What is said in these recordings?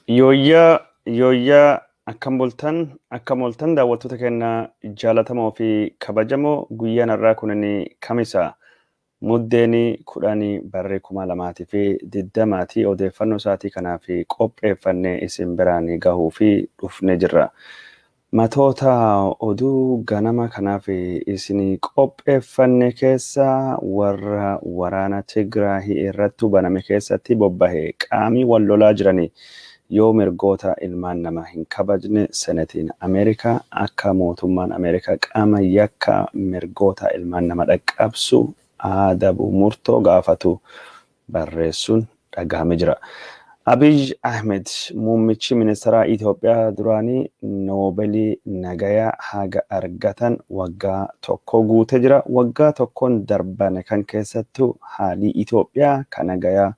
Yooyyaa yooyyaa, akkam bultan, akkam ooltan daawwattoota keenya jaalatamoo fi kabajamoo? Guyyaan har'aa kunin Kamisa, Muddeen 10, barree 2020ti. Odeeffannoo isaatii kanaaf qopheeffannee isin biraan gahuu fi dhufne jirra. Matoota oduu ganama kanaaf isin qopheeffanne keessa, warra waraana Tigraahii irratti baname keessatti bobbahe qaamii wal lolaa jiranii yoo mirgoota ilmaan namaa hin kabajne, Senetiin Ameerikaa akka mootummaan Ameerikaa qaama yakka mirgoota ilmaan nama dhaqqabsu adabu murtoo gaafatu barreessuun dhagahame jira. Abiy Ahmed, muummichi ministeeraa Itoophiyaa duraanii, Noobelii nagayaa haga argatan waggaa tokko guute jira. Waggaa tokkoon darbane kan keessattuu haalii Itoophiyaa kan nagayaa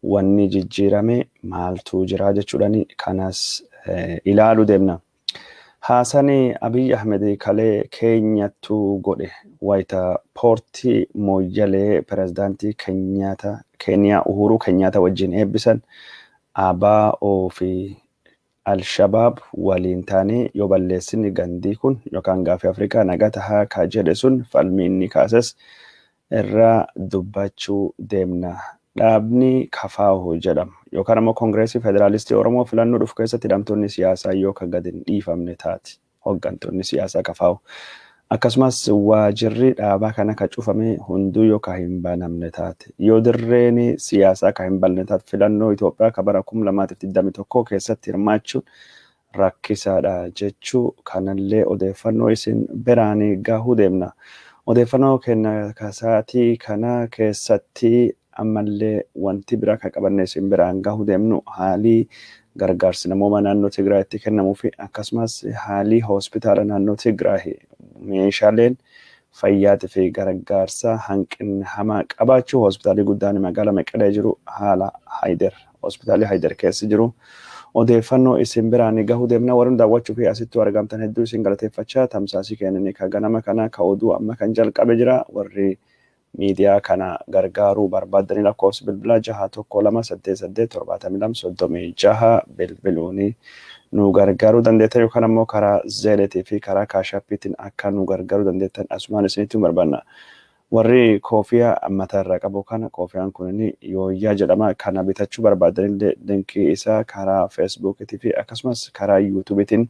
wanni jijjiirame maaltu jira jechuudhaan kanas ilaaluu deemna. Haasaan Abiy Ahmed kalee Keenyattuu godhe wayita poortii Mooyyalee pirezidaantii Keeniyaa Uhuruu Kenyaata wajjin eebbisan, ABO fi Alshabaab waliin taanee yoo balleessini gandii kun yookaan gaafii Afrikaa nagaa tahaa ka jedhe sun falmii inni kaases irraa dubbachuu deemna. Dhaabni KFO jedhamu yookaan ammoo Koongireesii Federaalistii Oromoo filannoo dhufu keessatti hidhamtoonni siyaasaa yoo ka gadi hin dhiifamne taate, hooggantoonni siyaasaa KFO, akkasumas waajirri dhaabaa kana ka cufame hunduu yoo ka hin banamne taate, yoo dirreen siyaasaa ka hin balne taate, filannoo Itoophiyaa ka bara 2021 keessatti hirmaachuun rakkisaadha jechuu kanallee odeeffannoo isin biraan gahuu deemna. Odeeffannoo keenya kasaatii kana keessatti ammallee wanti biraa kan qabanne isin biraan gahuu deemnu haalii gargaarsi namooma naannoo Tigraayitti kennamuu fi akkasumas haalii hospitaala naannoo Tigraay meeshaaleen fayyaatii fi gargaarsa hanqina hamaa qabaachuu hospitaalii guddaan magaalaa Meqelee jiru, haala Haayider, hospitaalii Haayider keessa jiru odeeffannoo isin biraan gahuu deemna. Warreen daawwachuu fi asittuu argamtan hedduu isin galateeffachaa, tamsaasii kennanii ka ganama kana ka oduu amma kan jalqabe jira. Warri miidiyaa kana gargaaruu barbaaddanii lakkoofsi bilbilaa 612 88 72 36 bilbiluuni nu gargaaruu dandeettan, yookaan ammoo karaa Zelletii fi karaa Cash Appiitiin akka nu gargaaruu dandeettan asumaan isinitti barbaanna. Warri koofiyaa mataa irraa qabu kana, koofiyaan kun Yooyyaa jedhama. Kana bitachuu barbaadanillee linkii isaa karaa Feesbuukiitii fi akkasumas karaa Yuutuubiitiin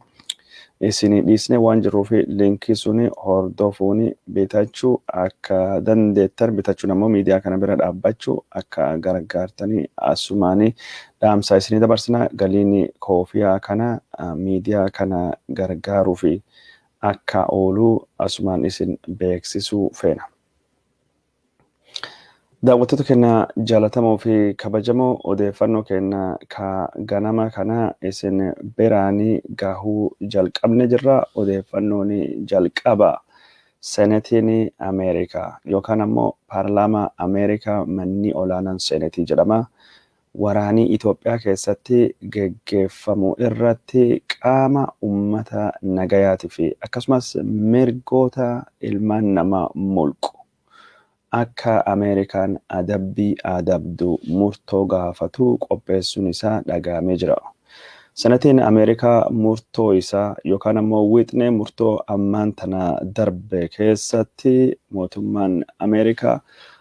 isinii dhiisne waan jirruuf, linkii suni hordofuun bitachuu akka dandeettan, bitachuun ammoo miidiyaa kana bira dhaabbachuu akka gargaartanii asumaanii dhaamsa isinii dabarsina. Galiin koofiyaa kana miidiyaa kana gargaaruu fi akka ooluu asumaan isin beeksisuu feena. Daawwattoota keenya jaalatamoo fi kabajamoo, odeeffannoo keenya ka ganama kana isin biraanii gahuu jalqabne jirra. Odeeffannoon jalqaba, Senetiin Ameerikaa yookaan ammoo paarlaamaa Ameerikaa manni olaanaan Senetii jedhama. Waraanii Itoophiyaa keessatti geggeeffamu irratti qaama ummata nagayaatii fi akkasumas mirgoota ilmaan namaa mulqu akka Ameerikaan adabbii adabdu murtoo gaafatu qopheessuun isaa dhagahamee jira. Senetiin Ameerikaa murtoo isaa yookaan ammoo wixnee murtoo ammaan tana darbe keessatti mootummaan Ameerikaa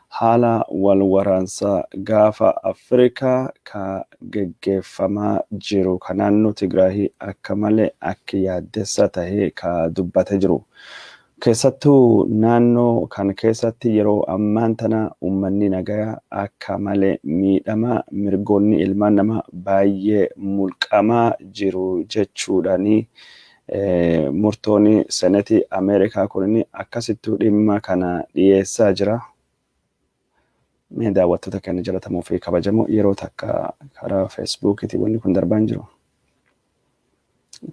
haala wal waraansa gaafa Afrikaa ka geggeeffamaa jiru ka naannoo Tigraahii akka malee akka yaaddessa tahee ka dubbatee jiru. Keessattuu naannoo kan keessatti yeroo ammaan tana uummanni nagayaa akka malee miidhamaa, mirgoonni ilmaan namaa baay'ee mulqamaa jiru jechuudhaani murtoon Senetii Ameerikaa kun akkasittuu dhimma kana dhiyeessaa jira. Mee daawwattoota keenya jaalatamoo fi kabajamoo, yeroo takka karaa Feesbuukiitiin wanni kun darbaa hin jiru.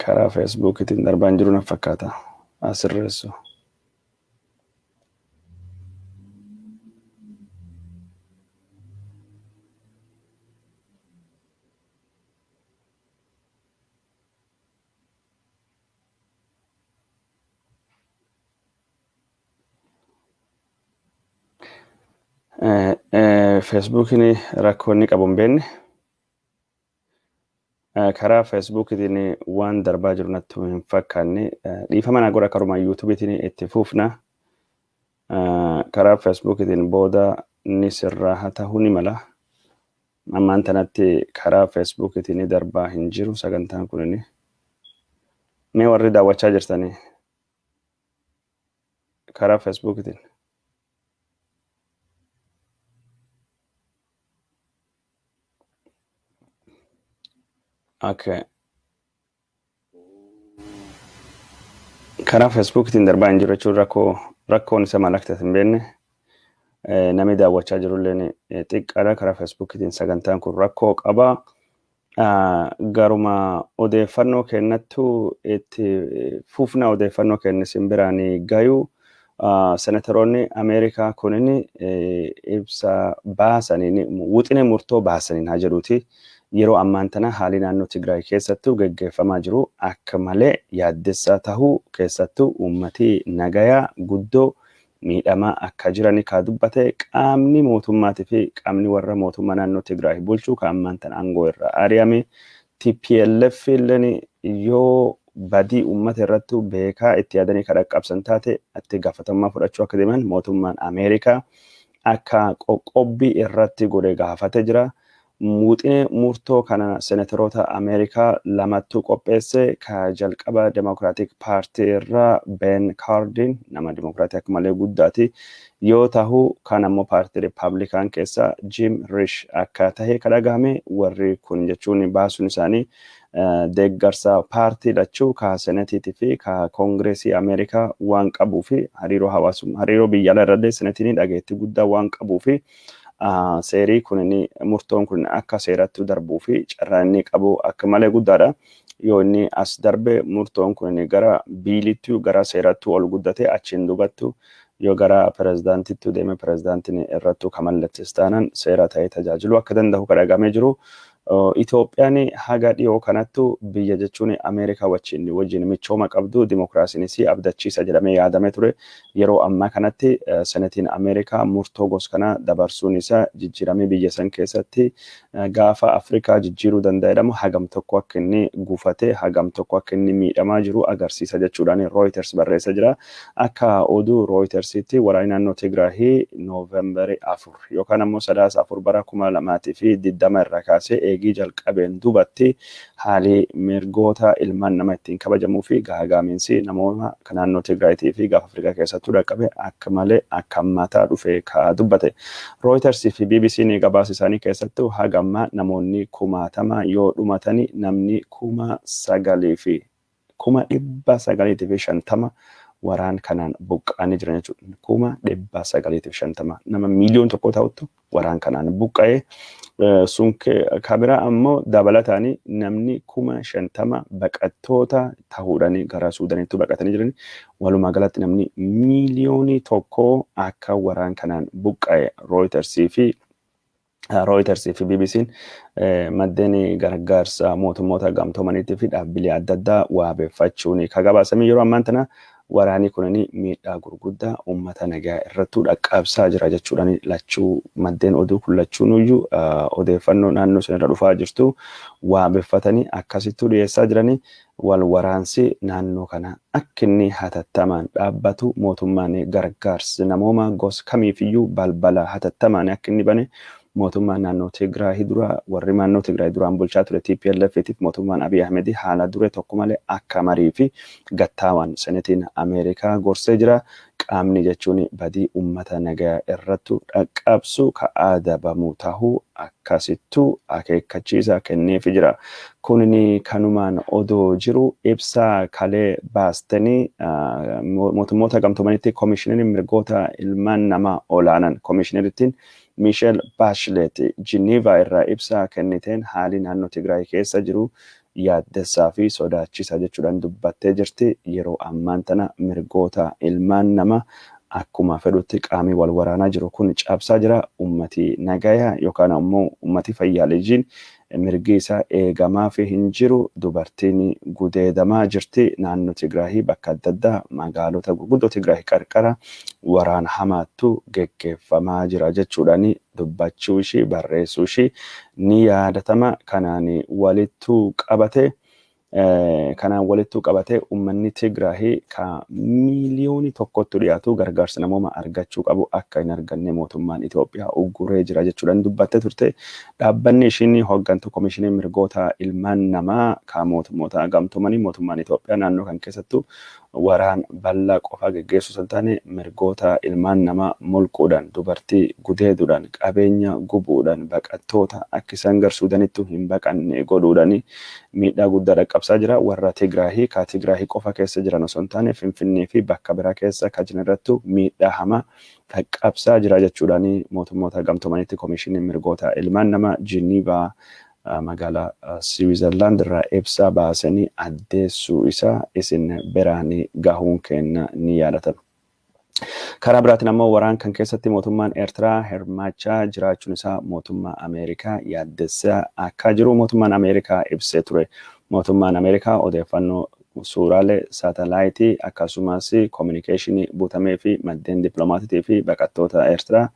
Karaa Feesbuukiitiin darbaa hin jiru na fakkaata. Asirreessu. Feesbuukiin rakkoo inni qabu hin beekne. Karaa Feesbuukiitiin waan darbaa jiru natti hin fakkaanne. Dhiifama naa godha, karuma YouTubeiitiin itti fufna. Karaa Feesbuukiitiin booda ni sirraa haa ta'uu ni mala. Ammaan tanatti karaa Feesbuukiitiin darbaa hin jiru sagantaan kunini. Mee warri daawwachaa jirtanii karaa Feesbuukiitiin. Okay. Karaa Feesbuukiitiin darbaa hin jiru jechuun rakkoon isa maal akka ta'e hin beekne. Namni daawwachaa jirullee xiqqaadha. Karaa Feesbuukiitiin sagantaan kun rakkoo qaba. Garuma odeeffannoo kennattu itti fufna, odeeffannoo kenne isin biraan gayu. Senatoroonni Ameerikaa kunin ibsa baasaniin, wixinee murtoo baasaniin haa jedhuuti, yeroo ammaan tana haalli naannoo Tigraay keessattuu geggeeffamaa jiru akka malee yaaddessaa tahuu, keessattuu uummatii nagayaa guddoo miidhamaa akka jirani kaa dubbate, qaamni mootummaatii fi qaamni warra mootummaa naannoo Tigraay bulchu ka ammaan tana aangoo irraa ari'ame TPLF illeen yoo badii uummata irrattuu beekaa itti yaadanii ka dhaqqabsan taate itti gaafatamummaa fudhachuu akka deeman mootummaan Ameerikaa akka qoqqobbii irratti godhe gaafate jira. Wixinee murtoo kana senatoroota Ameerikaa lamattu qopheesse. Ka jalqaba Democratic Party irraa Ben Cardin, nama Dimokiraatii akka malee guddaati yoo tahu, kan ammoo paartii Republican keessa Jim Risch akka tahe ka dhagahame. Warri kun jechuun baasuun isaanii deeggarsa paartii lachuu, ka senetiitii fi ka koongireesii Ameerikaa waan qabuu fi hariiroo hawaasummaa, hariiroo biyya alaa irrallee senetiin dhageettii guddaa waan qabuu fi seerii kun, murtoon kun akka seeratti darbuu fi carraan inni qabu akka malee guddaadha. Yoo inni as darbe, murtoon kun gara billittuu, gara seerattuu ol guddate, achiin dubattu yoo gara pirezidaantittuu deeme, pirezidaantiin irrattuu ka mallattees taanaan seera ta'ee tajaajiluu akka danda'u ka dhagamee jiru. Itoophiyaan haga dhiyoo kanattu biyya jechuun Ameerikaa wajjin michooma qabdu, dimokiraasiinis abdachiisa jedhamee yaadamee ture. Yeroo ammaa kanatti senetiin Ameerikaa murtoo gos kana dabarsuun isaa jijjiiramee biyya san keessatti gaafa Afrikaa jijjiiruu danda'edhamu hagam tokko akka inni gufate, hagam tokko akka inni miidhamaa jiru agarsiisa jechuudhaan Reuters barreessa jira. Akka oduu Reutersitti, waraanni naannoo Tigraahii Noovembarii 4 yookaan ammoo Sadaasa 4 bara 2020 irraa kaasee eegii jalqabeen duubatti haali mirgoota ilmaan nama ittiin kabajamuu fi gaagaamiinsi namoota naannoo Tigraayitii fi gaafa Afrikaa keessattuu dhaqqabe akka malee akka hammaataa dhufe ka dubbate. Reuters fi BBC'n gabaasa isaanii keessattuu haga ammaa namoonni kumaatama yoo dhumatani, namni 9,950,000 waraan kanaan buqqa'anii jiran jechuudha. 950,000, nama 1 miiliyoon ta'utu waraan kanaan buqqa'ee. Sun kabiraa ammoo dabalataanii namni 50,000 baqattoota ta'uudhaan gara Suudaanitti baqatanii jiran. Walumaa galatti namni 1 miiliyoonii akka waraan kanaan buqqa'e Reuters fi BBC'n maddeen gargaarsa mootummoota gamtoomaniitii fi dhaabbilee adda addaa waabeeffachuun ka gabaasamee. Yeroo ammaan tana waraanni kunin miidhaa gurguddaa uummata nagaa irrattuu dhaqqabsaa jira jechuudhaan lachuu maddeen oduu kun lachuunuyyuu odeeffannoo naannoo sanarra dhufaa jirtu waabeeffatanii akkasittuu dhiyeessaa jiranii. Wal waraansi naannoo kana akka inni hatattamaan dhaabbatu, mootummaan gargaarsi namooma gosa kamiifiyyuu balbala hatattamaan akka inni bane, mootummaan naannoo Tigraay dura, warri naannoo Tigraay duraan bulchaa ture TPLF tiif mootummaan Abiy Ahmed haala dure tokko malee akka marii fi gattaawan senetiin Ameerikaa gorsee jira. Qaamni jechuun badii uummata nagaa irrattu dhaqqabsu ka adabamu tahuu akkasittuu akeekkachiisa kenneefi jira. Kunini kanumaan odoo jiru, ibsa kalee baastanii mootummoota gamtoomanitti koomishineriin mirgoota ilmaan namaa olaanan, koomishinerittiin Miisheel Baashleet, Jiniivaa irraa ibsa kenniteen haalli naannoo Tigraay keessa jiru yaaddessaa fi sodaachisa jechuudhaan dubbattee jirti. Yeroo ammaan tana mirgoota ilmaan namaa akkuma fedhutti qaamii wal waraanaa jiru kun cabsaa jira. Ummati nagaya yookaan ammoo ummati fayyaaleeyyiin Mirgi isaa eegamaa fi hin jiru. Dubartiin gudeedamaa jirti. Naannoo Tigraahii bakka adda addaa, magaalota gurguddoo Tigraahii qarqara waraan hamaattu geggeeffamaa jira jechuudhaan dubbachuu ishii, barreessuu ishii ni yaadatama. Kanaan walittuu qabate uummanni Tigraahii ka miiliyoonii 1tti dhiyaatu gargaarsa namooma argachuu qabu akka hin arganne mootummaan Itoophiyaa ugguree jira jechuudhaan dubbattee turte. Dhaabbanni ishiin hooggantu, Komishinii Mirgoota Ilmaan Namaa ka Mootummoota Gamtoomanii, mootummaan Itoophiyaa naannoo kan keessattuu waraan bal'aa qofa geggeessuu osoo hin taane, mirgoota ilmaan namaa mulquudhaan, dubartii gudeeduudhaan, qabeenya gubuudhaan, baqattoota akka isaan gara Suudanittuu hin baqanne godhuudhaan miidhaa guddaa dhaqqabsaa jira. Warra Tigraahii ka Tigraahii qofa keessa jiran osoo hin taane, Finfinnee fi bakka biraa keessa ka jiran irrattuu miidhaa hamaa dhaqqabsaa jira jechuudhaan Mootummoota Gamtoomanitti Komishinii Mirgoota Ilmaan Namaa Jiniivaa, magaalaa Siwiizerlaand irraa ibsa baasanii addeessuu isaa isin biraan gahuun keenya ni yaadatama. Karaa biraatiin ammoo waraan kan keessatti mootummaan Eertiraa hirmaachaa jiraachuun isaa mootummaa Ameerikaa yaaddessaa akka jiru mootummaan Ameerikaa ibsee ture. Mootummaan Ameerikaa odeeffannoo suuraalee saatalaayitii akkasumas koominikeeshinii butamee fi maddeen dippiloomaatiitii fi baqattoota Eertiraa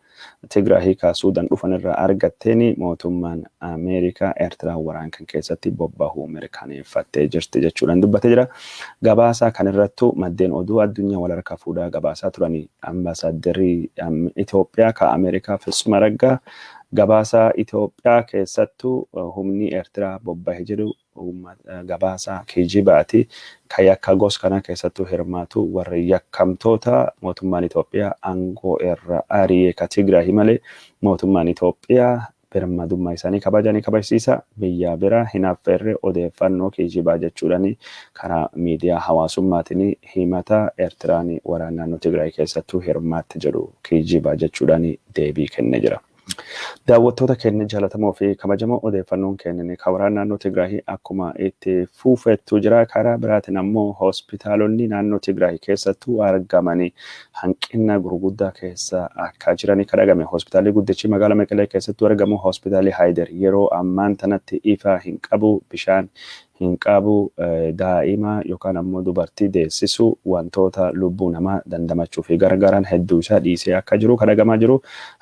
Tigraahii ka Suudaan dhufan irraa argatteen mootummaan Ameerikaa Eertiraa waraan kan keessatti bobbahuu mirkaneeffattee jirti jechuudhaan dubbatee jira. Gabaasa kanirrattu maddeen oduu addunyaa wal harkaa fuudhaa gabaasaa turanii. Ambaasaaddarri Itoophiyaa ka Ameerikaa Fitsum Araggaa gabaasa Itoophiyaa keessattuu humni Eertiraa bobbahe jedhu gabaasa kijibaati. Ka yakka gos kana keessattuu hirmaatu warri yakkamtoota mootummaan Itoophiyaa aangoo irra ari'ee ka Tigraahii malee, mootummaan Itoophiyaa birmadummaa isaanii kabajanii kabajsiisa, biyya bira hin affeerre, odeeffannoo kijibaa jechuudhaan karaa miidiyaa hawaasummaatiin himata Eertiraan waraana naannoo Tigraay keessattuu hirmaatte jedhu kijibaa jechuudhaan deebii kennee jira. Daawwattoota keenya jaallatamoo fi kabajamoo, odeeffannoon keenya kan waraana naannoo Tigraay akkuma itti fufettu jira. Karaa biraatiin ammoo hospitaalonni naannoo Tigraay keessattuu argamanii hanqina gurguddaa keessa akka jiranii kan dhagame. Hospitaalli guddichi magaalaa Maqalee keessattuu argamu, hospitaalli Haayider, yeroo ammaan tanatti ifa hin qabu, bishaan hin qabu, daa'ima yookaan ammoo dubartii deessisu, wantoota lubbuu namaa dandamachuu fi gargaaran hedduu isaa dhiisee akka jiru kan dhagamaa jiru.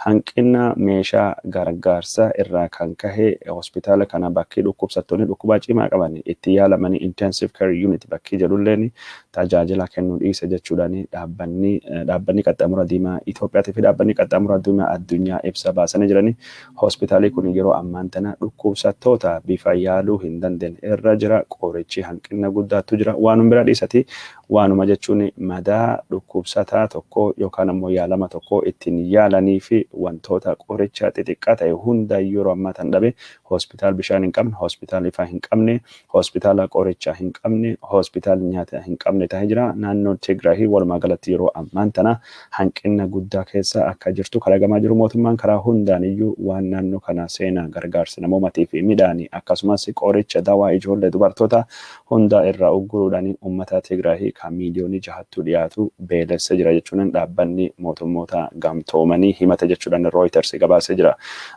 Hanqina meeshaa gargaarsaa irraa kan kahe hospitaala kana bakki dhukkubsattoonni dhukkubaa cimaa qaban itti yaalamanii, intensive care unit bakki jedhulleen, tajaajila kennuu dhiise jechuudhaan Dhaabbanni Qaxxaamura Diimaa Itoophiyaatii fi Dhaabbanni Qaxxaamura Diimaa Addunyaa ibsa baasanii jiranii. Hospitaalli kun yeroo ammaan tana dhukkubsattoota bifa yaaluu hin dandeenye irra jira. Qorichi hanqina guddaatu jira. Waanuma bira dhiisati, waanuma jechuun madaa dhukkubsataa tokko yookaan ammoo yaalama tokko ittiin yaalanii fi wantoota qoricha xixiqqaa ta'e hunda yeroo ammaa tan dhabe. Hospitaal bishaan hin qabne, hospitaal ifaa hin qabne, hospitaala qoricha hin qabne, hospitaal nyaata hin qabne ta'ee jira. Naannoo Tigraahii walumaa galatti yeroo ammaan tana hanqina guddaa keessa akka jirtu kalaqamaa jiru. Mootummaan karaa hundaan iyyuu waan naannoo kana seenaa gargaarsa namoomatii fi midhaanii akkasumas qoricha, dawaa ijoollee, dubartoota hunda irraa ugguruudhaan uummata Tigraahii kan miiliyoonii 6ttu dhiyaatu beelessee jira jechuun Dhaabbanni Mootummoota Gamtoomanii himate jechuudhaan Reuters gabaasee jira.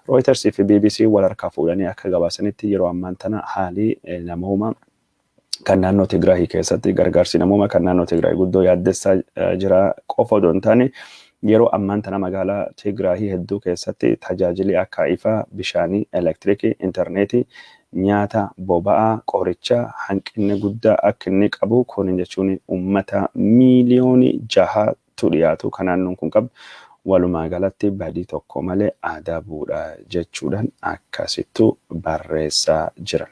Reuters fi BBC wal harkaa fuudhanii akka gabaasanitti, yeroo ammaan tana haalii namooma kan naannoo Tigraahii keessatti, gargaarsi namooma kan naannoo Tigraahii guddoo yaaddessaa jira qofa odoo hin taane, yeroo ammaan tana magaalaa Tigraahii hedduu keessatti tajaajilli akka ifaa, bishaanii, elektirikii, intarneetii, nyaata, boba'aa, qoricha hanqinni guddaa akka inni qabu, kun jechuun uummata miiliyoonii 6tu dhiyaatu kan naannoon kun qabu walumaa galatti badii tokko malee adabuudha jechuudhaan akkasittu barreessaa jiran.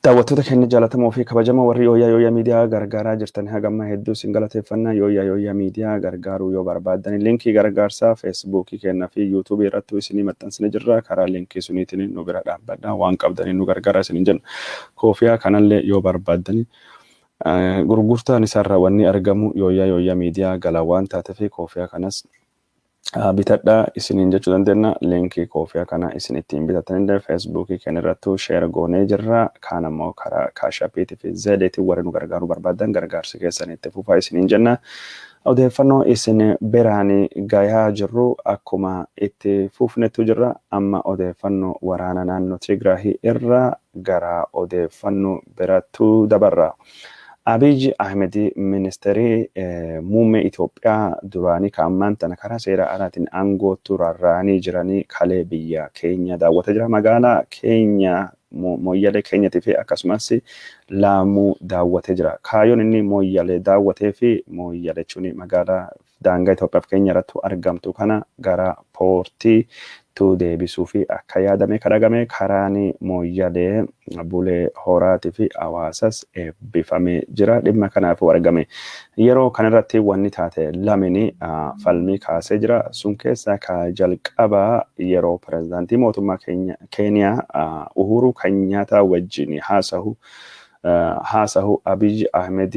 Daawwattoota keenya jaallatamoo fi kabajamoo, warri Yooyyaa Yooyyaa Miidiyaa gargaaraa jirtan hagamma hedduu isin galateeffannaa. Yooyyaa Yooyyaa Miidiyaa gargaaruu yoo barbaaddan, linkii gargaarsaa Feesbuukii keenyaa fi Yuutuubii irratti isinii maxxansine jirra. Karaa linkii suniitiin nu bira dhaabbadha, waan qabdanii nu gargaaraa isinin jenna. Koofiyaa kanallee yoo barbaaddani, gurgurtaan isaarraa wanni argamu Yooyyaa Yooyyaa Miidiyaa gala waan taateef, koofiyaa kanas bitadhaa isiniin jechuu dandeenya. Linkii koofiyaa kana isin ittiin bitatanillee Feesbuukii keenya irrattuu share goonee jirra. Kaan ammoo karaa Cash Appiitii fi Zelleetiin warri nu gargaaruu barbaadan gargaarsi keessan itti fufaa isiniin jenna. Odeeffannoo isin biraan gayaa jirru akkuma itti fufnettu jirra. Amma odeeffannoo waraana naannoo Tigraahii irraa gara odeeffannoo birattu dabarra. Abiy Ahmed, ministeerii muummee Itoophiyaa duraanii kan ammaan tana karaa seera alaatiin aangootti rarra'anii jiranii, kalee biyya keenya daawwatee jira. Magaalaa keenya Mooyyalee keenyatii fi akkasumas Laamuu daawwatee jira. Kaayyoon inni Mooyyalee daawwatee fi Mooyyalee jechuun magaalaa daangaa Itoophiyaa fi keenya irratti argamtu kana gara poortii deebisuu fi akka yaadame kadhagame karaan Mooyyalee Bulee Horaatii fi Hawaasas eebbifamee jira. Dhimma kanaaf argame. Yeroo kanarratti wanni taate lamini falmii kaasee jira. Sun keessaa ka jalqabaa yeroo pirezidaantii mootummaa Keeniyaa Uhuru Kenyataa wajjin haasahu Abiy Ahmed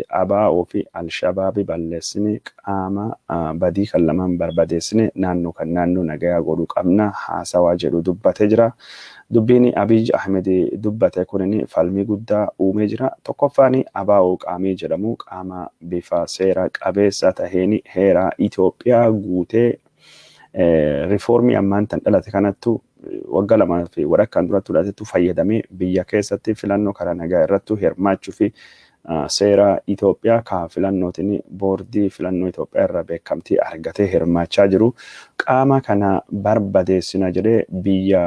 ABO fi Alshabaabi balleessine, qaama badii kan lamaan barbadeessine, naannoo kan naannoo nagayaa godhuu qabna haasawaa jedhu dubbatee jira. Dubbiin Abiy Ahmed dubbate kunin falmii guddaa uumee jira. Tokkoffaan, ABO qaamii jedhamu qaama bifa seera qabeessa taheen heera Itoophiyaa guutee riifoormii ammaan tan dhalate kanattu waggaa 2 fi walakkaan duratti dhalatetu fayyadamee biyya keessatti filannoo karaa nagaa irratti hirmaachuu fi seera Itoophiyaa ka filannootiin boordii filannoo Itoophiyaa irraa beekamtii argatee hirmaachaa jiru. Qaama kana barbadeessina jedhee biyya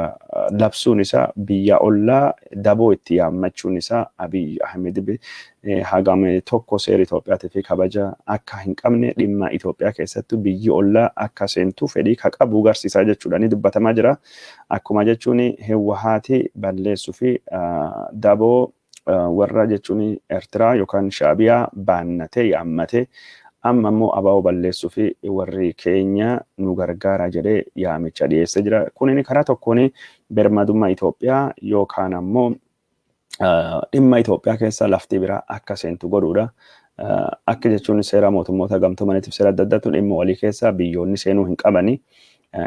labsuun isaa, biyya ollaa daboo itti yaammachuun isaa, Abiy Ahmed hagame tokko seera Itoophiyaatii fi kabaja akka hin qabne, dhimma Itoophiyaa keessatti biyyi ollaa akka seentu fedhii ka qabu garsiisaa jechuudha ni dubbatamaa jira. Akkuma jechuun Hewwahaati balleessuu fi daboo warra jechuun Eertiraa yookaan Shaabiyaa baannatee yaammatee, amma immoo ABO balleessuu fi warri keenya nu gargaara jedhee yaamicha dhiyeessee jira. Kunin karaa tokkoon birmadummaa Itoophiyaa yookaan ammoo dhimma Itoophiyaa keessa lafti biraa akka seentu godhuudha. Akka jechuun seera mootummoota gamtoomaniitiif seera adda addaatu dhimma walii keessa biyyoonni seenuu hin qabani.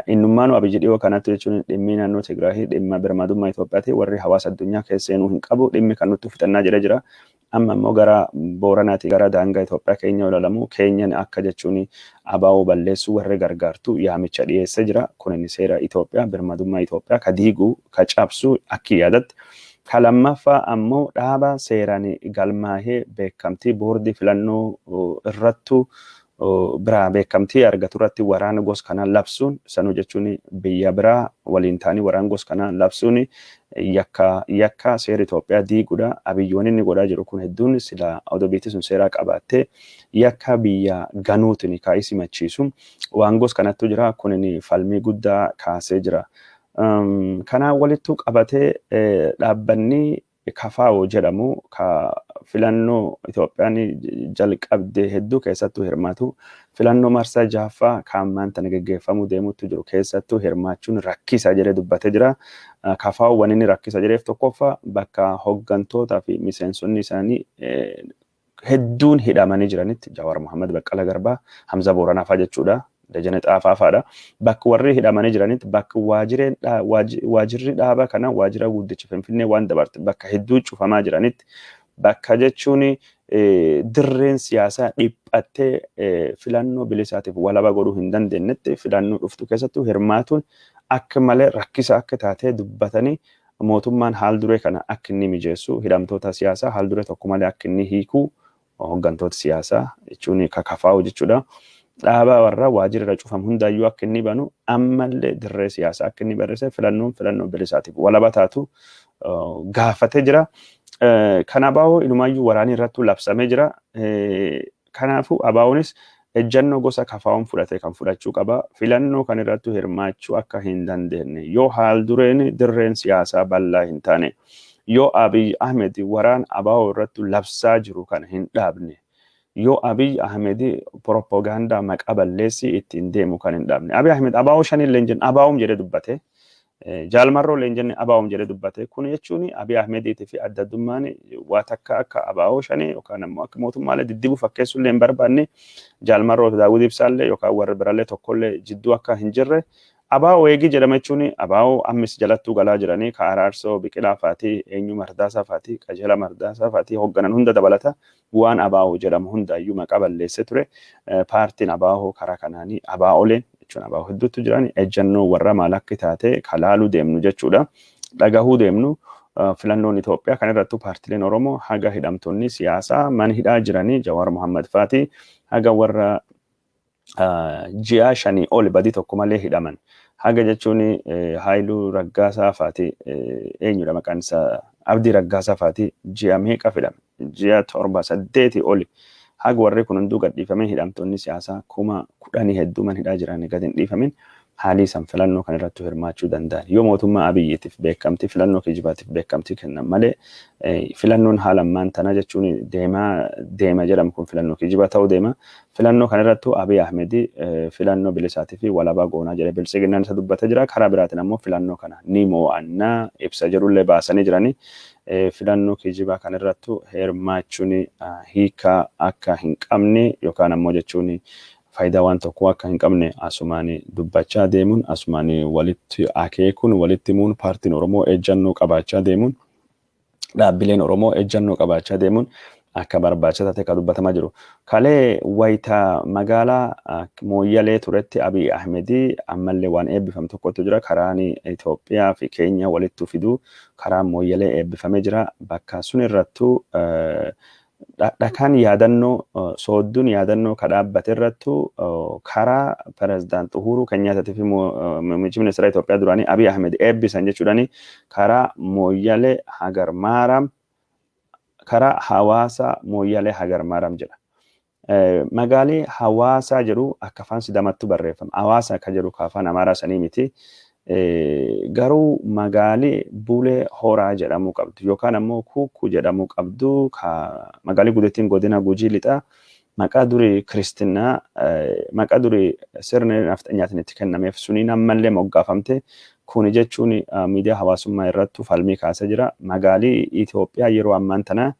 Innummaanuu Abiyyi dhiyoo kanatti jechuun dhimmi naannoo Tigraahii dhimma birmadummaa Itoophiyaati, warri hawaasa addunyaa keessa seenuu hin qabu, dhimmi kan nutti fixannaa jedhee jira. Amma immoo gara Booranaati gara daangaa Itoophiyaa keenya ilaalamu keenyan akka jechuun ABO balleessuu warri gargaartu yaamicha dhiyeessee jira. Kun seera Itoophiyaa, birmadummaa Itoophiyaa ka diigu, ka cabsu akki yaadatti. Ka lammaffaa ammoo dhaaba seeraan galmaahee beekamtii boordii filannoo irrattu biraa beekamtii argatu irratti waraana gos kanaa labsuun, sanuu jechuun biyya biraa waliin ta'anii waraana gos kanaa labsuun yakka seera Itoophiyaa diiguudha. Abiyyoon inni godhaa jiru kun hedduun sila odoo biyyi sun seeraa qabaattee yakka biyya ganuutiin kaa'ii simachiisu waan gos kanattu jira. Kunin falmii guddaa kaasee jira. Kanaan walittu qabatee dhaabbanni KAFAO jedhamu ka filannoo Itoophiyaan jalqabde hedduu keessattuu hirmaatu, filannoo marsaa jahaffaa kan ammaan tana geggeeffamuu deemutti jiru keessattuu hirmaachuun rakkisa jedhee dubbatee jira. KAFAO wanni inni rakkisa jedheef, tokkoffaa bakka hoggantootaa fi miseensonni isaanii hedduun hidhamanii jiranitti, Jawaar Mohaammed, Baqqala Garbaa, Hamza Booranaa fa'aa jechuudha. Dajane Xaafaa fa'aadha. Bakka warri hidhamanii jiranitti, bakka waajirri dhaaba kana waajjira guddicha Finfinnee waan dabarte bakka hedduu cufamaa jiranitti, bakka jechuun dirreen siyaasaa dhiphattee filannoo bilisaatiif walaba godhuu hin dandeenyetti filannoo dhuftu keessattuu hirmaatuun akka malee rakkisa akka taatee dubbatanii, mootummaan haal duree kana akka inni mijeessu, hidhamtoota siyaasaa haal duree tokko malee akka inni hiikuu, hooggantoota siyaasaa jechuun kakafaa'u jechuudha. Dhaaba warra waajjira irra cufamu hundaayyuu akka inni banu, ammallee dirree siyaasaa akka inni barreesse, filannoon filannoo bilisaatiif walaba taatu gaafatee jira. Kan ABO inumaayyuu waraanii irrattuu labsamee jira. Kanaafuu ABOnis ejjannoo gosa kafaa'uun fudhate kan fudhachuu qaba. Filannoo kan irrattuu hirmaachuu akka hin dandeenye yoo haal dureen dirreen siyaasaa bal'aa hin taane, yoo Abiy Ahmed waraan ABO irratti labsaa jiru kana hin dhaabne, yoo Abiy Ahmed propagaandaa maqaa balleessii ittiin deemu kan hin dhaabne. Abiy Ahmed ABO shanillee hin jenne, ABOm jedhee dubbate. Jaalmarroo illee hin jenne, ABOm jedhee dubbate. Kun jechuun Abiy Ahmediitii fi adda addummaan waa takka akka ABO shanii yookaan ammoo akka mootummaalee diddibuu fakkeessuu illee hin barbaanne, Jaalmarroo Daawud Ibsaallee yookaan warra birallee tokkollee jidduu akka hin jirre. Abaa'oo eegii jedhama jechuun abaa'oo ammis jalattuu galaa jiranii ka Araarsoo Biqilaa faatii, eenyu Mardaasaa faatii, Qajeelaa Mardaasaa faatii hoogganan hunda dabalata waan abaa'oo jedhamu hundaayyuu maqaa balleessee ture. Paartiin abaa'oo karaa kanaanii abaa'oleen jechuun abaa'oo hedduutu jiran ejjannoo warra maal akka taate kalaaluu deemnu jechuudha. Dhagahuu deemnu filannoon Itoophiyaa kan irrattuu paartileen Oromoo haga hidhamtoonni siyaasaa mana hidhaa jiranii Jawaar Mohammad faatii haga warra ji'a 5 ol badii tokko malee hidhaman. Haga jechuun Haayiluu Raggaasaa faati, eenyudha maqaan isaa, Abdii Raggaasaa faati ji'a meeqa hidhame? Ji'a 7 8 oli. Haga warri kun hunduu gadhiifamee hidhamtoonni siyaasaa 10,000 hedduu mana hidhaa jiran gad hin dhiifamin haalii san filannoo kan irratti hirmaachuu danda'an. Yoo mootummaa Abiyyiitiif beekamtii filannoo kijibaatiif beekamtii kennan malee filannoon haala ammaan tana jechuun deemaa deema jedhamu kun filannoo kijibaa ta'uu deema. Filannoo kan irrattuu Abiy Ahmed filannoo bilisaatii fi walabaa goonaa jedhee biltsiginnaan isa dubbatee jira. Karaa biraatiin ammoo filannoo kana ni mo'annaa ibsa jedhullee baasanii jiranii. Filannoo kijibaa kan irrattuu hirmaachuun hiikaa akka hin qabne yookaan ammoo jechuun faayidaa waan tokkoo akka hin qabne asumaan dubbachaa deemuun, asumaan walitti akeekuun, walitti himuun, paartiin Oromoo ejjannoo qabaachaa deemuun, dhaabbileen Oromoo ejjannoo qabaachaa deemuun akka barbaachisaa ta'e kan dubbatamaa jiru. Kalee wayita magaalaa Mooyyalee turetti Abiy Ahmed ammallee waan eebbifamu tokkotu jira. Karaan Itoophiyaa fi Keeniyaa walitti fiduu karaan Mooyyalee eebbifamee jira. Bakka sun irrattuu dhakaan yaadannoo, soodduun yaadannoo ka dhaabbate irrattuu karaa pirezidaant Uhuruu Kenyaataatii fi muummichi ministeera Itoophiyaa duraanii Abiy Ahmed eebbisan jechuudhaani karaa Mooyyalee Hagar Maaraam, karaa Hawaasa Mooyyalee Hagar Maaraam jedha. Magaalii Hawaasaa jedhu akka afaan Sidaamattu barreeffama. Hawaasa akka jedhu ka afaan Amaaraa sanii miti. Garuu magaalii Bulee Horaa jedhamuu qabdu yookaan ammoo Kuukkuu jedhamuu qabdu ka magaalii guddittiin godina Gujii Lixaa maqaa durii kiristinnaa, maqaa durii sirni nafxanyaatiin itti kennameef suniin ammallee moggaafamte. Kuni jechuun miidiyaa hawaasummaa irrattuu falmii kaasee jira. Magaalii Itoophiyaa yeroo ammaan tana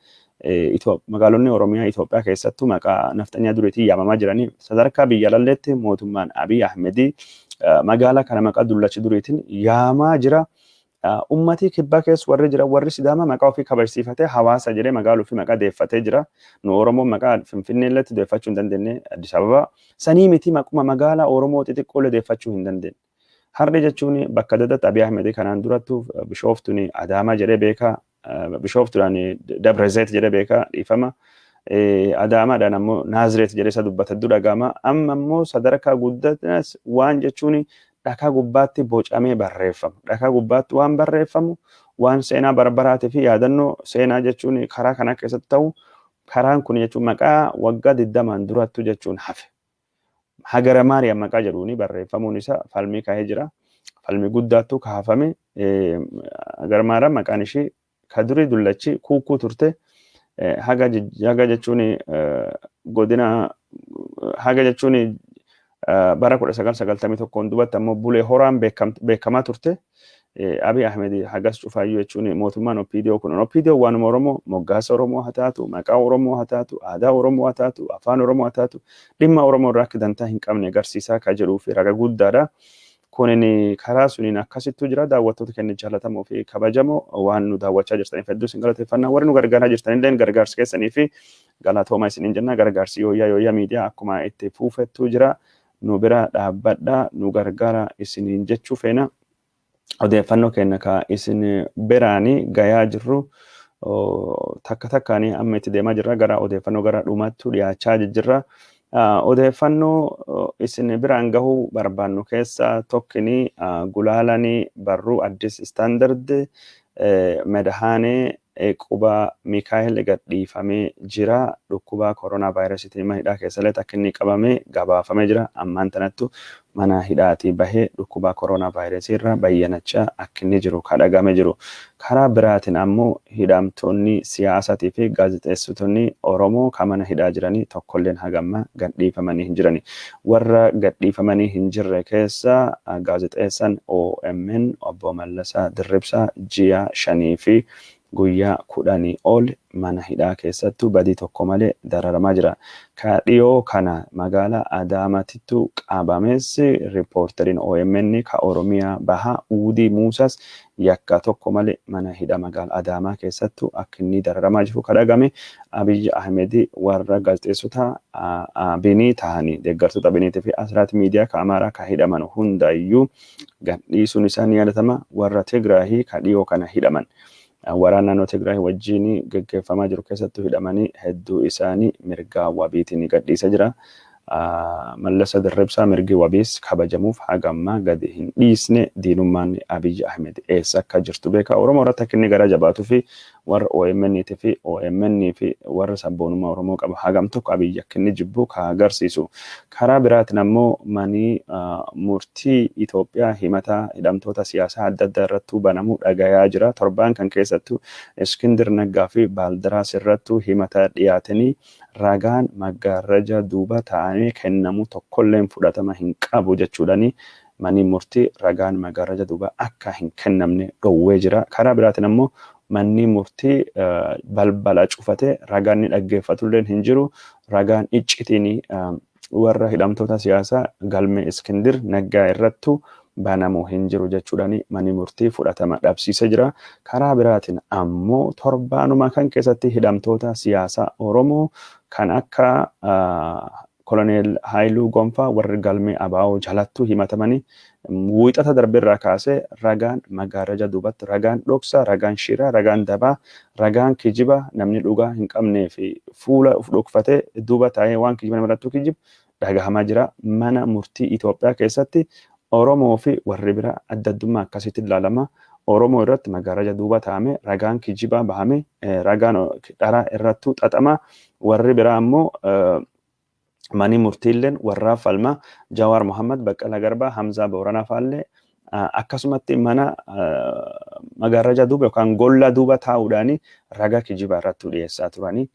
magaalonni Oromiyaa Itoophiyaa keessattuu maqaa nafxanyaa duriitiin yaamamaa jiranii sadarkaa biyya lalleetti mootummaan Abiy Ahmed magaalaa kana maqaa dullachi duriitiin yaamaa jira. Ummatii kibbaa keessa warri jiran warri Sidaamaa maqaa ofii kabajsiifatee Hawaasa jedhee magaalaa ofii maqaa deeffatee jira. Nu Oromoon maqaa Finfinnee illee deeffachuu hin dandeenye, Addis Ababa. Sanii miti, maquma magaalaa Oromoo xixiqqoo illee deeffachuu hin dandeenye. Har'i jechuun bakka adda addaatti Abiy Ahmed kanaan durattuu Bishooftuun Adaamaa jedhee beekaa. Bishooftuudhaan Dabra Zayit jedhee beekaa, dhiifama. Adaamaadhaan ammoo Naazireet jedhee isa dubbata hedduu dhaga'ama. Amma ammoo sadarkaa guddatinas waan jechuun dhakaa gubbaatti bocamee barreeffamu. Dhakaa gubbaatti waan barreeffamu waan seenaa barbaraatii fi yaadannoo seenaa jechuun karaa kana keessatti ta'u karaan kun jechuun maqaa waggaa 20n durattu jechuun hafe. Hagara Maariyaam maqaa jedhuun barreeffamuun isaa falmii ka'ee jira. Falmii guddaattu kaafame. Hagara Maariyaam maqaan ishii ka durii dullachi Kuukkuu turte. Haga jechuun godina haga jechuun bara 1991 dubatti ammoo Bulee Horaan beekamaa turte. Abiy Ahmed hagas cufaayyuu jechuun mootummaan OPDO kun OPDO waanuma Oromoo moggaasa Oromoo haa taatu, maqaa Oromoo haa taatu, aadaa Oromoo haa taatu, afaan Oromoo haa taatu, dhimma Oromoo irraa akka dantaa hin qabne agarsiisaa ka jedhuu fi raga guddaadha. Kunin karaa suniin akkasittuu jira. Daawwattoota keenya jaallatamoo fi kabajamoo, waan nu daawwachaa jirtaniif hedduu isin galateeffannaa. Warri nu gargaaraa jirtanillee gargaarsa keessanii fi galatooma isiniin jenna. Gargaarsi Yooyyaa Yooyyaa Miidiyaa akkuma itti fuufettuu jira. Nu bira dhaabbadha, nu gargaara isiniin jechuu feena. Odeeffannoo keenya ka isin biraani gayaa jirru takka takkaani amma itti deemaa jirra, gara odeeffannoo gara dhumattu dhiyaachaa jirra. Odeeffannoo isin biraan gahuu barbaannu keessa tokkini gulaalani barruu Addis Standard Medhaanee Quba Mikaa'el gadhiifamee jira. Dhukkuba koronaa vaayirasiitiin mana hidhaa keessallee akka inni qabame gabaafamee jira. Ammaan tanattu mana hidhaatii bahee dhukkuba koronaa vaayirasii irraa bayyanachaa akka inni jiru kadhagame jiru. Karaa biraatiin ammoo hidhamtoonni siyaasaatii fi gaazexeessitoonni Oromoo kan mana hidhaa jiranii tokkolleen hagamma gadhiifamanii hin jirani. Warra gadhiifamanii hin jirre keessa gaazexeessaan OMN obbo Mallasaa Dirribsaa ji'a 5 fi Guyyaa 10 ol mana hidhaa keessattuu badii tokko malee dararamaa jira. Ka dhiyoo kana magaalaa Adaamaatittu qabames riippoorteriin OMN ka Oromiyaa Bahaa Uudii Muusas yakka tokko malee mana hidha magaalaa Adaamaa keessattuu akka inni dararamaa jiru ka dhagame. Abiyyi Ahmed warra gaazexeessota Abinii tahanii, deeggartoota Abiniitii fi Asraat Miidiyaa ka Amaaraa ka hidhaman hundayyuu gadhiisuun isaa ni yaadatama. Warra Tigraahii ka dhiyoo kana hidhaman, waraana naannoo Tigraay wajjin geggeeffamaa jiru keessattuu hidhamanii, hedduu isaanii mirgaa wabiitiin gadhiisa jira. Mallasa Dirribsaa mirgi wabiis kabajamuuf haga ammaa gadi hin dhiisne. Diinummaan Abiyyi Ahmed eessa akka jirtu beeka. Oromoo irratti akka inni gara jabaatuu fi warra OMN fi OMN fi warra sabboonummaa Oromoo qabu hagam tokko Abiyyi akka inni jibbu ka agarsiisu. Karaa biraatiin ammoo manii murtii Itoophiyaa himata hidhamtoota siyaasaa adda addaa irrattuu banamuu dhagayaa jira. Torbaan kan keessattuu Iskindir Naggaa fi Baaldiraas irrattuu himata dhiyaatanii ragaan maggaarraja duuba taa'amee kennamu tokkolleen fudhatama hin qabu jechuudhani manii murtii ragaan maggaarraja duuba akka hin kennamne dhowwee jira. Karaa biraatiin ammoo manni murtii balbala cufatee ragaan ni dhaggeeffatulleen hin jiru. Ragaan iccitiin warra hidhamtoota siyaasaa galmee Iskindir Naggaa irrattu banamu hin jiru jechuudhaan manni murtii fudhatama dhabsiisee jira. Karaa biraatiin ammoo torbaanuma kan keessatti hidhamtoota siyaasaa Oromoo kan akka Koloneel Haayiluu Gonfaa, warri galmee ABO jalattuu himatamanii, wiixata darbirraa kaasee ragaan magaaraja duubatti, ragaan dhoksaa, ragaan shiraa, ragaan dabaa, ragaan kijiba namni dhugaa hin qabnee fi fuula uf dhokfatee duuba taa'ee waan kijiba namarrattuu kijibu dhagahamaa jira. Mana murtii Itoophiyaa keessatti Oromoo fi warri biraa adda addummaa akkasitti ilaalama. Oromoo irratti magaaraja duuba taa'ame, ragaan kijibaa bahame, ragaan dharaa irrattuu xaxama. Warri biraa ammoo mani murtiilleen warraa falma. Jawaar Mohammad, Baqqalaa Garbaa, Hamzaa Booranaa faallee akkasumatti mana magaaraja duuba yookaan golla duuba taa'uudhaan ragaa kijibaa irratti dhiyeessaa turanii.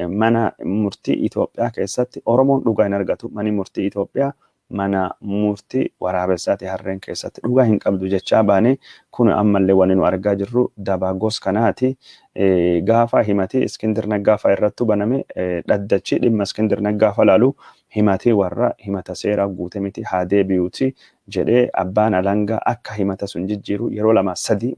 Mana murtii Itoophiyaa keessatti Oromoon dhugaa hin argatu. Mani murtii Itoophiyaa mana murtii waraabessaati, harreen keessatti dhugaa hin qabdu jechaa baane. Kun ammallee wanni nu argaa jirru dabaa gos kanaati. Gaafa himati Iskindir Naggaafaa irrattuu baname, dhaddachi dhimma Iskindir Naggaafaa laalu himatee warra himata seeraa guute miti, haa deebi'uuti jedhee abbaan alangaa akka himata sun jijjiiru yeroo lama sadi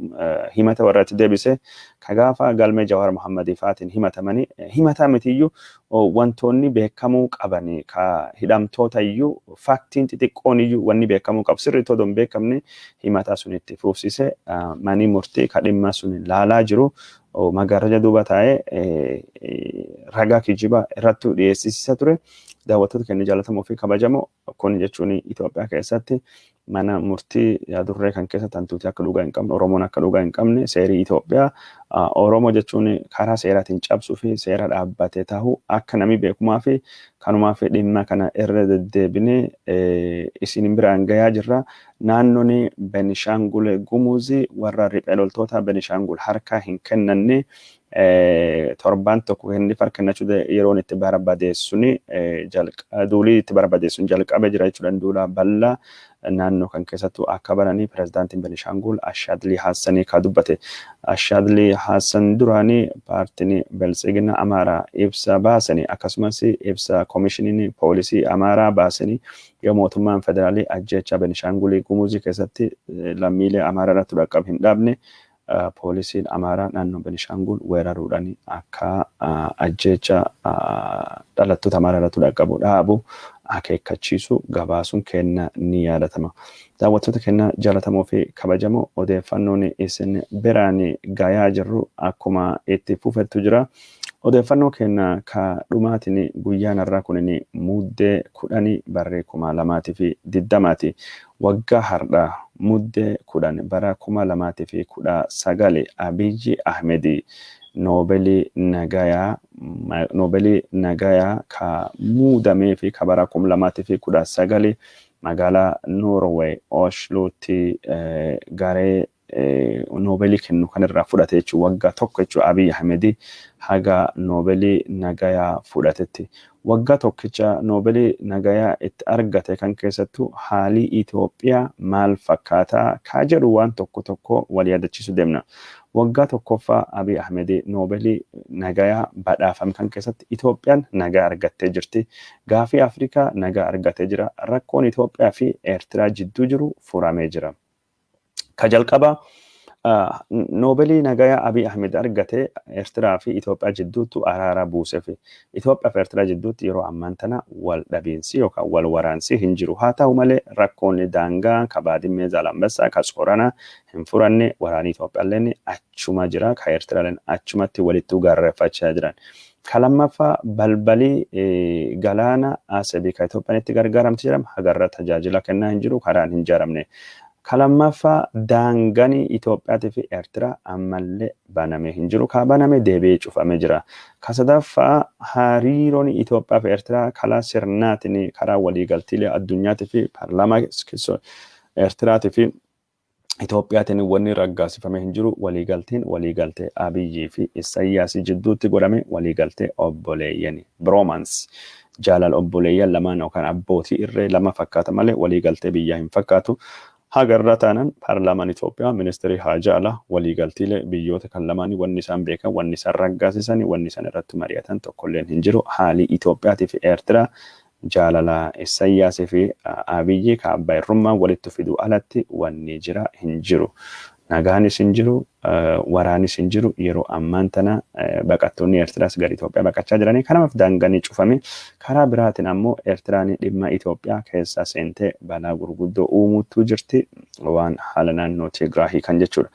himata warra itti deebise. Ka gaafa galmee Jawaar Mohammadii faatiin himatamanii himataa mitiyyuu, wantoonni beekamuu qabani ka hidhamtoota iyyuu, faaktiin xixiqqoon iyyuu wanni beekamuu qabu sirriitti odoo hin beekamne himataa sun itti fuufsise. Manii murtii ka dhimma sun laalaa jiru magaaraja duuba taa'ee ragaa kijibaa irrattuu dhiyeessisiisa ture. Daawwattoota keenya jaallatamoo fi kabajamoo, kun jechuun Itoophiyaa keessatti mana murtii yaadurree kan keessatti hantuuti akka dhugaa hin qabne, Oromoon akka dhugaa hin qabne, seerii Itoophiyaa Oromoo jechuun karaa seeraatiin cabsuu fi seera dhaabbatee tahu akka namni beekumaa fi kanumaa fi dhimma kana irra deddeebinee isin biraan gayaa jirra. Naannoon Benishaangul Gumuz warra riphee loltoota Benishaangul harkaa hin kennanne torbaan tokko kenniif harka kennachuu yeroon itti barbadeessuun, duulii itti barbadeessuun jalqabe jira jechuudha. Duula bal'aa naannoo kan keessattuu akka bananii pirezidaantiin Benishaangul Ashaadlii Hassanii ka dubbate. Ashaadlii Hassan duraanii paartiin Biltsigina Amaaraa ibsa baasanii, akkasumas ibsa koomishiniin poolisii Amaaraa baasanii, yoo mootummaan federaalii ajjeechaa Benishaangulii Gumuzii keessatti lammiilee Amaaraa irratti dhaqqabe hin dhaabne, poolisiin Amaaraa naannoo Benishaangul weeraruudhaan akka ajjeecha dhalattoota Amaaraa irratti dhaqqabu dhaabu akeekkachiisu gabaasuun kenna ni yaadatama. Daawwattoota keenya jaallatamoo fi kabajamoo, odeeffannoon isin biraan gayaa jirru akkuma itti fufettu jira. Odeeffannoo keenya ka dhumaatiin guyyaan har'aa kunin Muddee 10 barree 2020ti. Waggaa har'aa Muddee 10 bara 2019 Abiyyi Ahmedi Noobelii nagayaa ka muudamee fi ka bara 2019 magaalaa Noorweey Oslootti garee Noobeelii kennu kanirraa fudhate jechuudha. Waggaa tokko jechuudha Abiy Ahmed haga Noobeelii nagayaa fudhatetti. Waggaa tokkicha Noobeelii nagayaa itti argate kan keessattuu haalii Itoophiyaa maal fakkaataa kaa jedhu waan tokko tokko wal yaadachiisu deemna. Waggaa tokkoffaa Abiy Ahmed Noobeelii nagayaa badhaafame kan keessatti Itoophiyaan nagaa argattee jirti. Gaafii Afrikaa nagaa argatee jira. Rakkoon Itoophiyaa fi Eertiraa jidduu jiru furamee jira. Ka jalqabaa Noobeelii nagayaa Abiy Ahmed argate Eertiraa fi Itoophiyaa jidduutti araara buuseef. Itoophiyaa fi Eertiraa jidduutti yeroo ammaan tana wal dhabiinsi yookaan wal waraansi hin jiru. Haa ta'u malee rakkoon daangaa ka Baadimmee, Zaalambassaa, ka Tsoranaa hin furanne. Waraanni Itoophiyaalleen achuma jira. Ka Eertiraalleen achumatti walittuu gaarreeffachaa jiran. Ka lammaffaa, balbalii galaana Asebii ka Itoophiyaan itti gargaaramti jedhama hagarra tajaajila kennaa hin jiru, karaan hin ijaaramne. Ka lammaffaa, daanganii Itoophiyaatii fi Eertiraa ammallee banamee hin jiru. Ka baname deebi'ee cufamee jira. Ka sadaffaa, hariiroon Itoophiyaa fi Eertiraa karaa sirnaatiin, karaa waliigaltiilee addunyaatii fi paarlaamaa Eertiraatii fi Itoophiyaatiin wanni raggaasifamee hin jiru. Waliigalteen waliigaltee Abiyyii fi Isayyaasii jidduutti godhame waliigaltee obboleeyyani. Bromance, jaalala obboleeyyan lamaan yookaan abbootii irree lama fakkaata malee waliigaltee biyyaa hin fakkaatu. Hagarra taanan paarlaamaan Itoophiyaa, ministeerri haajaa alaa waliigaltiilee biyyoota kan lamaanii wanni isaan beekan, wanni isaan raggaasisan, wanni isaan irratti mari'atan tokkolleen hin jiru. Haalii Itoophiyaatii fi Eertiraa jaalala Isayyaasii fi Abiyyi ka abbaa irrummaa walitti fiduu alatti wanni jira hin jiru. Nagaanis hin jiru, waraanis hin jiru. Yeroo ammaan tana baqattoonni Eertiraas gara Itoophiyaa baqachaa jiranii. Kanaaf daanganii cufame. Karaa biraatiin ammoo Eertiraan dhimma Itoophiyaa keessa seentee balaa gurguddoo uumuutu jirti. Waan haala naannoo Tigraahii kan jechuudha.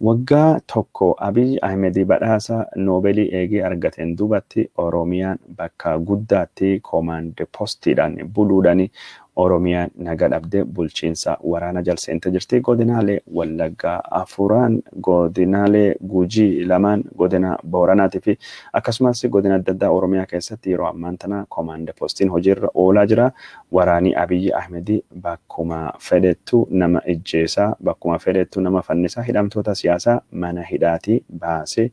Waggaa tokko Abiy Ahmed badhaasa Noobeelii eegee argateen duubatti Oromiyaan bakka guddaatti koomaand postiidhaan buluudhaan Oromiyaan naga dhabdee bulchiinsa waraana jala seentee jirti. Godinaalee Wallaggaa afuran, godinaalee Gujii lamaan, godina Booranaatii fi akkasumas godina adda addaa Oromiyaa keessatti yeroo ammaan tana koomaand postiin hojiirra oolaa jira. Waraanii Abiy Ahmed bakkuma fedhettu nama ijjeesaa, bakkuma fedhettu nama fannisaa, hidhamtoota siyaasaa mana hidhaatii baasee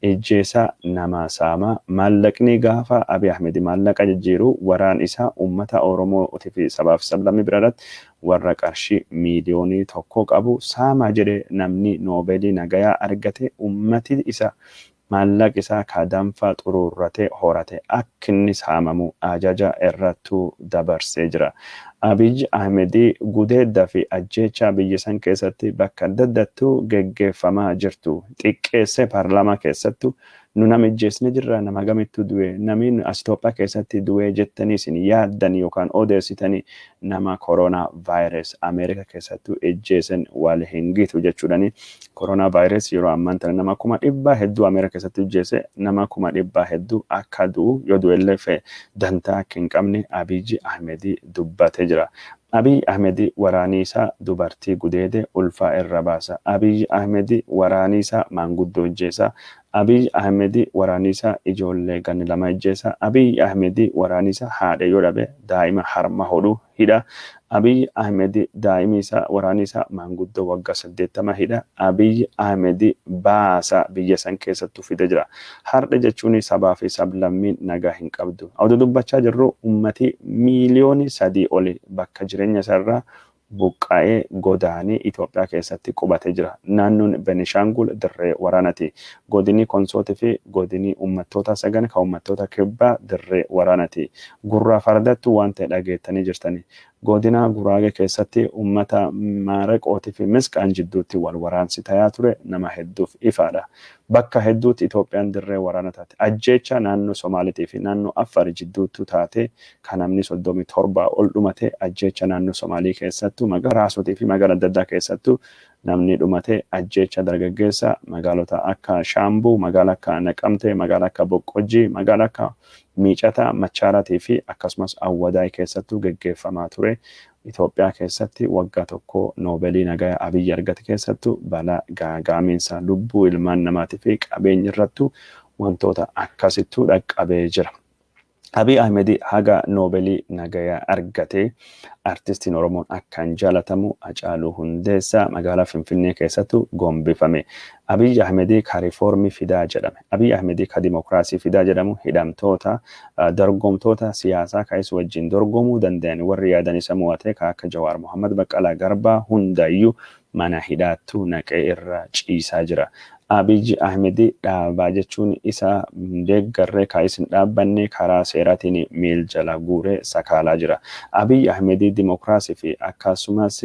ijjeesaa, nama saamaa. Maallaqni gaafa Abiy Ahmed maallaqa jijjiiru waraan isaa uummata Oromootii fi sabaaf sablammii bira irratti warra qarshii 1 miiliyoonii qabu saamaa jedhe. Namni Noobeelii nagayaa argate uummati isa maallaqa isaa ka danfaa xuruurratee horate akka inni saamamu ajaja irrattuu dabarsee jira. Abiy Ahmed gudeedda fi ajjeechaa biyya san keessatti bakka adda addattuu geggeeffamaa jirtu xiqqeessee paarlaamaa keessattuu, "Nu nama ijjeesne jirra? Nama gamittu du'e? Namni as Itoophiyaa keessatti du'e jettanii isin yaaddan yookaan odeessitanii nama koronaa vaayirus Ameerika keessattuu ijjeesen wal hin gitu" jechuudhani. Koronaa vaayirus yeroo ammaan tana nama 100,000 hedduu Ameerika keessatti ijjeese. Nama 100,000 hedduu akka du'u, yoo du'ellee fe'e dantaa akka hin qabne Abiy Ahmed dubbatee jira. Abiy Ahmed waraanii isaa dubartii gudeede ulfaa irra baasa. Abiy Ahmed waraanii isaa maanguddoo ijjeesa. Abiy Ahmed waraanii isaa ijoollee ganni 2 ijjeesa. Abiy Ahmed waraanii isaa haadha yoo dhabe daa'ima harma hodhu hidha. Abiy Ahmed daa'imi isaa, waraanii isaa maanguddoo waggaa 80 hidha. Abiy Ahmed baasa biyya san keessattuu fide jira. Har'a jechuun sabaa fi sablammiin nagaa hin qabdu. Oduu dubbachaa jirru ummati 3 miiliyoonii oli bakka jireenya isaarraa buqqa'ee godaanee Itoophiyaa keessatti qubatee jira. Naannoon Benishaangul dirree waraanaati. Godinni Konsootii fi godinni uummattoota sagan kan uummattoota kibbaa dirree waraanaati. Gurraa fardattu waan ta'e dhageettanii jirtani. Godina Guraagee keessatti uummata Maaraqootii fi Misqaan jidduutti wal waraansi tayaa ture nama hedduuf ifaadha. Bakka hedduutti Itoophiyaan dirree waraana taate. Ajjeecha naannoo Somaaliitii fi naannoo Affaar jidduutti taate kan namni 37 ol dhumate, ajjeecha naannoo Somaalii keessattuu magaalaa Raasotii fi magaalaa adda addaa keessattuu namni dhumate, ajjeecha dargaggeessa magaalota akka Shaambuu, magaalaa akka Naqamtee, magaalaa akka Boqqojjii, magaalaa akka Miicataa, Machaaraatii fi akkasumas Awwadaay keessattuu geggeeffamaa ture. Itoophiyaa keessatti waggaa tokko Noobeelii nagaa Abiyyi argate keessattuu balaa gaagaamiinsa lubbuu ilmaan namaatii fi qabeenya irrattuu wantoota akkasittuu dhaqqabee jira. Abiy Ahmed haga Noobelii nagayaa argate, artistiin Oromoon akkaan jaalatamu Hacaaluu Hundeessaa magaalaa Finfinnee keessattu gombifame. Abiy Ahmed ka riifoormii fidaa jedhame. Abiy Ahmed ka dimokiraasii fidaa jedhamu, hidhamtoota, dorgomtoota siyaasaa ka isa wajjin dorgomuu danda'an, warri yaadan isa mo'ate, ka akka Jawaar Mohammad, Baqqalaa Garbaa hundayyuu mana hidhaattu naqee irra ciisaa jira. Abiy Ahmed dhaabaa jechuun isa deeggarree ka isin dhaabbanne karaa seeraatiin miil jala guuree sakaalaa jira. Abiy Ahmed dimokiraasii fi akkasumas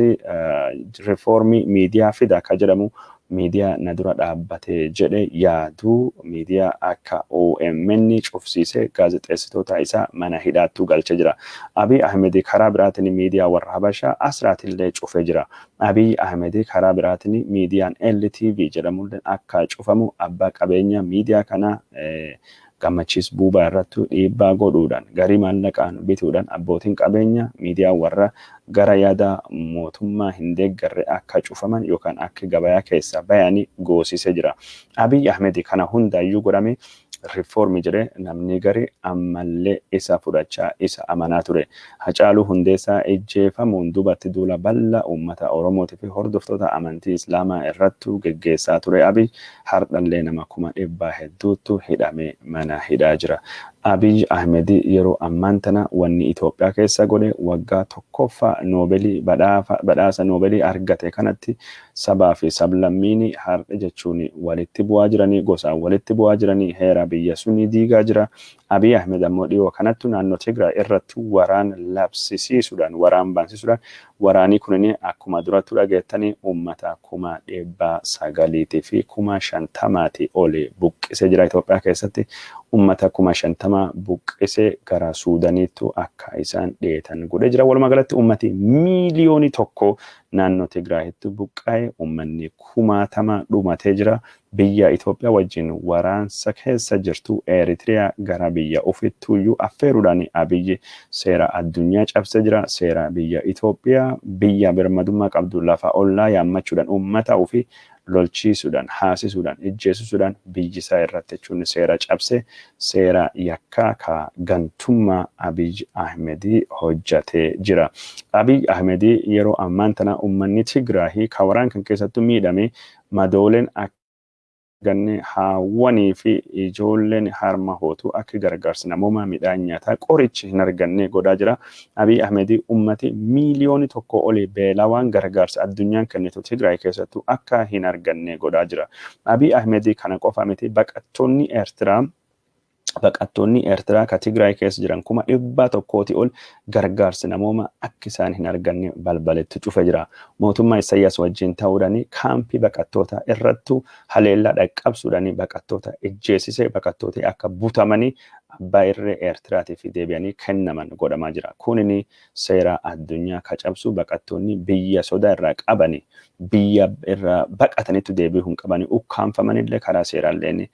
riifoormii miidiyaa fida ka jedhamu, miidiyaa na dura dhaabbatee jedhe yaaduu, miidiyaa akka OMN cufsiisee gaazexeessitoota isaa mana hidhaattuu galchee jira. Abiy Ahmed karaa biraatiin miidiyaa warra Habashaa Asraatillee cufee jira. Abiy Ahmed karaa biraatiin miidiyaan LTV jedhamullee akka cufamu abbaa qabeenya miidiyaa kanaa Gammachiis Buubaa irratti dhiibbaa godhuudhaan, garii maallaqaan bituudhaan, abbootiin qabeenya miidiyaa warra gara yaada mootummaa hin deeggarre akka cufaman yookaan akka gabayaa keessaa bayanii goosisee jira. Abiy Ahmed kana hundaayyuu godhame riifoormii jedhee namni gari ammallee isa fudhachaa, isa amanaa ture. Hacaaluu Hundeessaa ijjeefamuun duubatti duula bal'aa uummata Oromootii fi hordoftoota amantii Islaamaa irrattu geggeessaa ture Abiy. Hardhallee nama 100,000 hedduuttu hidhamee mana hidhaa jira. Abiy Ahmed yeroo ammaan tana wanni Itoophiyaa keessa godhe, waggaa tokkoffaa Noobelii badhaasa Noobelii argate kanatti sabaa fi sablammiin har'a jechuun walitti bu'aa jiranii, gosaan walitti bu'aa jiranii, heera biyya sunii diigaa jira. Abiy Ahmed ammoo dhiyoo kanattu naannoo Tigraay irratti waraan labsisiisuudhaan, waraan bansisuudhaan, waraanii kunin akkuma durattu dhageettanii uummata 950,000 oli buqqisee jira. Itoophiyaa keessatti uummata 50,000 buqqisee gara Suudaaniittu akka isaan dhiyeetan godhee jira. Walumaa galatti uummati 1 miiliyoonii naannoo Tigraayitti buqqa'e, uummanni kumaatama dhumatee jira. Biyya Itoophiyaa wajjin waraansa keessa jirtu Eritiriyaa gara biyya ofittuuyyuu affeeruudhaan Abiyyi seera addunyaa cabsee jira. Seera biyya Itoophiyaa, biyya birmadummaa qabdu, lafa ollaa yaammachuudhaan, uummata ofii lolchiisuudhaan, haasisuudhaan, ijjeesisuudhaan biyyisaa irratti jechuun seera cabse, seera yakkaa ka gantummaa Abiy Ahmedii hojjatee jira. Abiy Ahmedii yeroo ammaan tana uummanni Tigraahii ka waraan kan keessattuu miidhame, madooleen akka ganne, haawwanii fi ijoolleen harma hootu akka gargaarsa namoomaa, midhaan nyaataa, qorichi hin arganne godhaa jira. Abiy Ahmedii ummati 1 miiliyoonii olii beelawaan gargaarsa addunyaan kennitu Tigraay keessattuu akka hin arganne godhaa jira. Abiy Ahmedii kana qofa miti, baqattoonni Eertiraa ka Tigraay keessa jiran 100,000 ol gargaarsi namooma akka isaan hin arganne balbaletti cufe jira. Mootummaa Isaayyaas wajjin ta'uudhaan kaampii baqattoota irrattu haleellaa dhaqqabsuudhaan baqattoota ijjeesisee, baqattooti akka butamanii abbaa irree Eertiraatiif deebi'anii kennaman godhamaa jira. Kunini seera addunyaa ka cabsu, baqattoonni biyya sodaa irraa qabani, biyya irraa baqatanitti deebi'uu hin qabani, ukkaanfamanillee karaa seeraalleen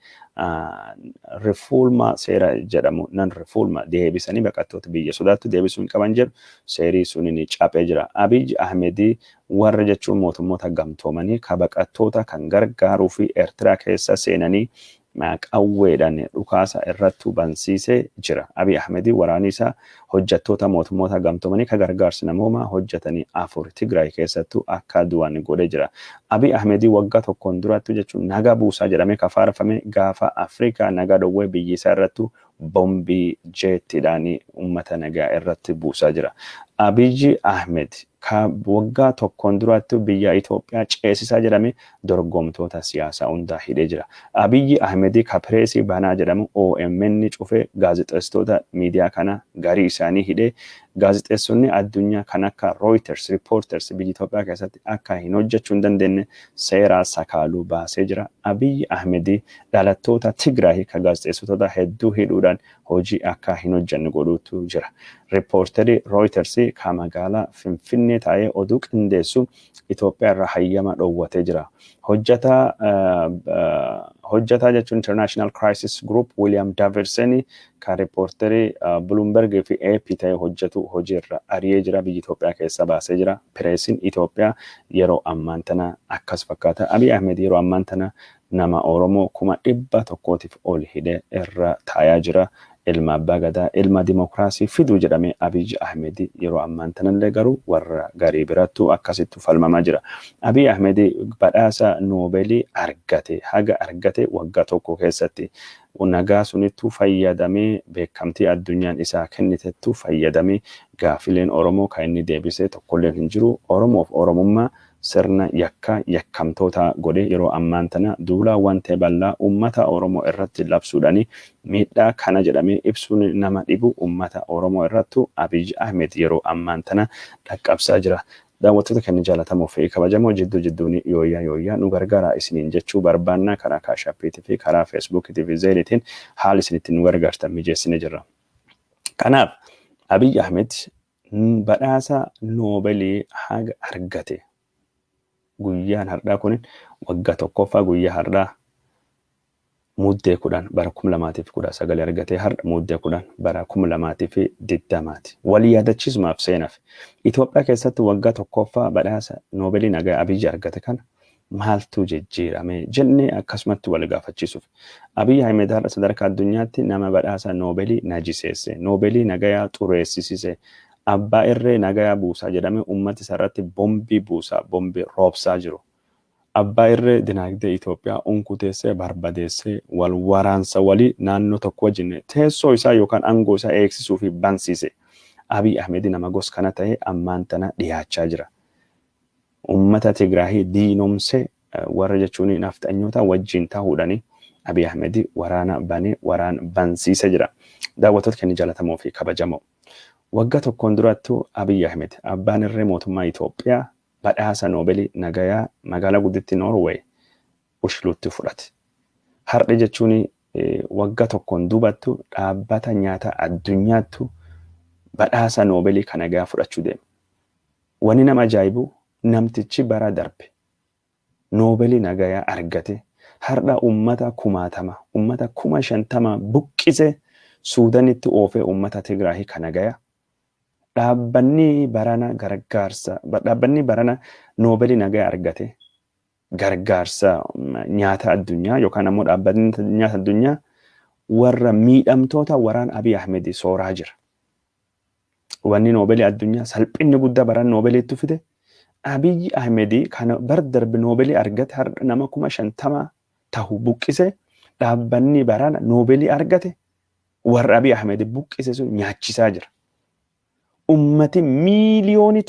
refoulement seera jedhamu, non refoulement, deebisanii baqattoota biyya sodaatti deebisuu hin qaban jedhu, seerii sunin caphee jira. Abiy Ahmedii warra jechuun mootummoota gamtoomanii ka baqattoota kan gargaaruu fi Eertiraa keessa seenanii qawweedhaan dhukaasa irratti bansiisee jira. Abiy Ahmedii waraanni isaa hojjettoota mootummoota gamtoomanii ka gargaarsi namoomaa hojjetanii afur Tigraay keessattuu akka du'an godhee jira. Abiy Ahmedii waggaa tokkoon duratti jechuun nagaa buusaa jedhamee ka faarfame, gaafa Afrikaa nagaa dhowwee biyyi isaa irrattu bombii jeettiidhaan uummata nagaa irratti buusaa jira. Abiy Ahmed ka waggaa tokkoon duratti biyya Itoophiyaa ceesisaa jedhame dorgomtoota siyaasaa hundaa hidhee jira. Abiyyi Ahmedii ka pireesii banaa jedhamu OMN cufee, gaazexeessitoota miidiyaa kana garii isaanii hidhee, gaazexeessonni addunyaa kan akka Reuters, Reporters biyya Itoophiyaa keessatti akka hin hojjechuu hin dandeenye seeraa sakaaluu baasee jira. Abiyyi Ahmedii dhalattoota Tigraay ka gaazexeessitoota hedduu hidhuudhaan hojii akka hin hojjenne godhuutu jira. Riippoortarii Reuters ka magaalaa Finfinnee taa'ee oduu qindeessu Itoophiyaa irraa hayyama dhoowwatee jira. Hojjetaa jechuun International Crisis Group William Davidson kan riippoortarii Bloomberg fi AP ta'ee hojjetu hojiirra ari'ee jira, biyya Itoophiyaa keessa baasee jira. Pireesiin Itoophiyaa yeroo ammaan tana akkas fakkaata. Abiy Ahmed yeroo ammaan tana nama Oromoo 100,000 ol hidhee irra taayaa jira. Ilma abbaa gadaa, ilma dimokiraasii fiduu jedhamee Abiy Ahmed yeroo ammaan tanallee garuu warra garii birattuu akkasittu falmamaa jira. Abiy Ahmed badhaasa Noobeelii argate, haga argate waggaa tokko keessatti nagaa sunittuu fayyadamee, beekamtii addunyaan isaa kennitettuu fayyadamee, gaafileen Oromoo kan inni deebisee tokkolleen hin jiru. Oromoof Oromummaa sirna yakka yakkamtoota godhe yeroo ammaan tana duulaa wantee bal'aa uummata Oromoo irratti labsuudhaani miidhaa kana jedhamee ibsuun nama dhibu uummata Oromoo irrattu Abiy Ahmed yeroo ammaan tana dhaqqabsaa jira. Daawwattoota keenya jaalatamoo fi kabajamoo, jidduu jidduun yooyyaa yooyyaa nu gargaara isiniin jechuu barbaanna. Karaa Cash Appiitii fi karaa Feesbuukiitii fi Zelleitiin haala isinitti nu gargaartan mijeessine jirra. Kanaaf Abiy Ahmed badhaasa Noobelii haga argate guyyaan har'aa kun waggaa tokkoffaa. Guyyaa har'aa Muddee 10 bara 2019 argatee, har'a Muddee 10 bara 2020ti. Walii yaadachiisumaaf seenaaf. Itoophiyaa keessatti waggaa tokkoffaa badhaasa Noobelii nagaa Abiyyi argate kana maaltu jijjiirame jennee akkasumatti wal gaafachiisuuf. Abiyyi Ahmed har'a sadarkaa addunyaatti nama badhaasa Noobelii najiseesse, Noobelii nagayaa xureessisise, abbaa irree nagayaa buusaa jedhamee uummati isarratti bombii buusaa, bombii roobsaa jiru. Abbaa irree dinaagdee Itoophiyaa unkuteessee barbadeessee wal waraansa walii naannoo tokko wajjin teessoo isaa yookaan aangoo isaa eegsisuu fi bansiise. Abiy Ahmed nama gos kana ta'e ammaan tana dhiyaachaa jira. Uummata Tigraahii diinomsee warra jechuun nafxanyoota wajjin ta'uudhaan Abiy Ahmed waraana banee waraan bansiise jira. Daawwattoota keenya jaalatamoo fi kabajamoo. Waggaa tokkoon durattu Abiy Ahmed abbaan irree mootummaa Itoophiyaa badhaasa Noobelii nagayaa magaalaa guddittii Noorweey Osluutti fudhate. Har'i jechuun waggaa tokkoon duubattu dhaabbata nyaata addunyaattu badhaasa Noobelii kan nagayaa fudhachuu deema. Wanni nama ajaa'ibu, namtichi bara darbe Noobelii nagayaa argate har'a uummata kumaatama, uummata 50,000 buqqise, Suudanitti oofee uummata Tigraahii kan nagayaa dhaabbanni barana gargaarsa, dhaabbanni barana Noobelii nagayaa argate gargaarsa nyaata addunyaa yookaan ammoo dhaabbanni nyaata addunyaa warra miidhamtoota waraan Abiy Ahmed sooraa jira. Wanni Noobelii addunyaa salphinni guddaa baran Noobeliitti fide, Abiy Ahmed kana bar darbe Noobelii argate har'a nama 50,000 tahu buqqise, dhaabbanni barana Noobelii argate warra Abiy Ahmed buqqise sun nyaachisaa jira. Ummati 1 miiliyoonii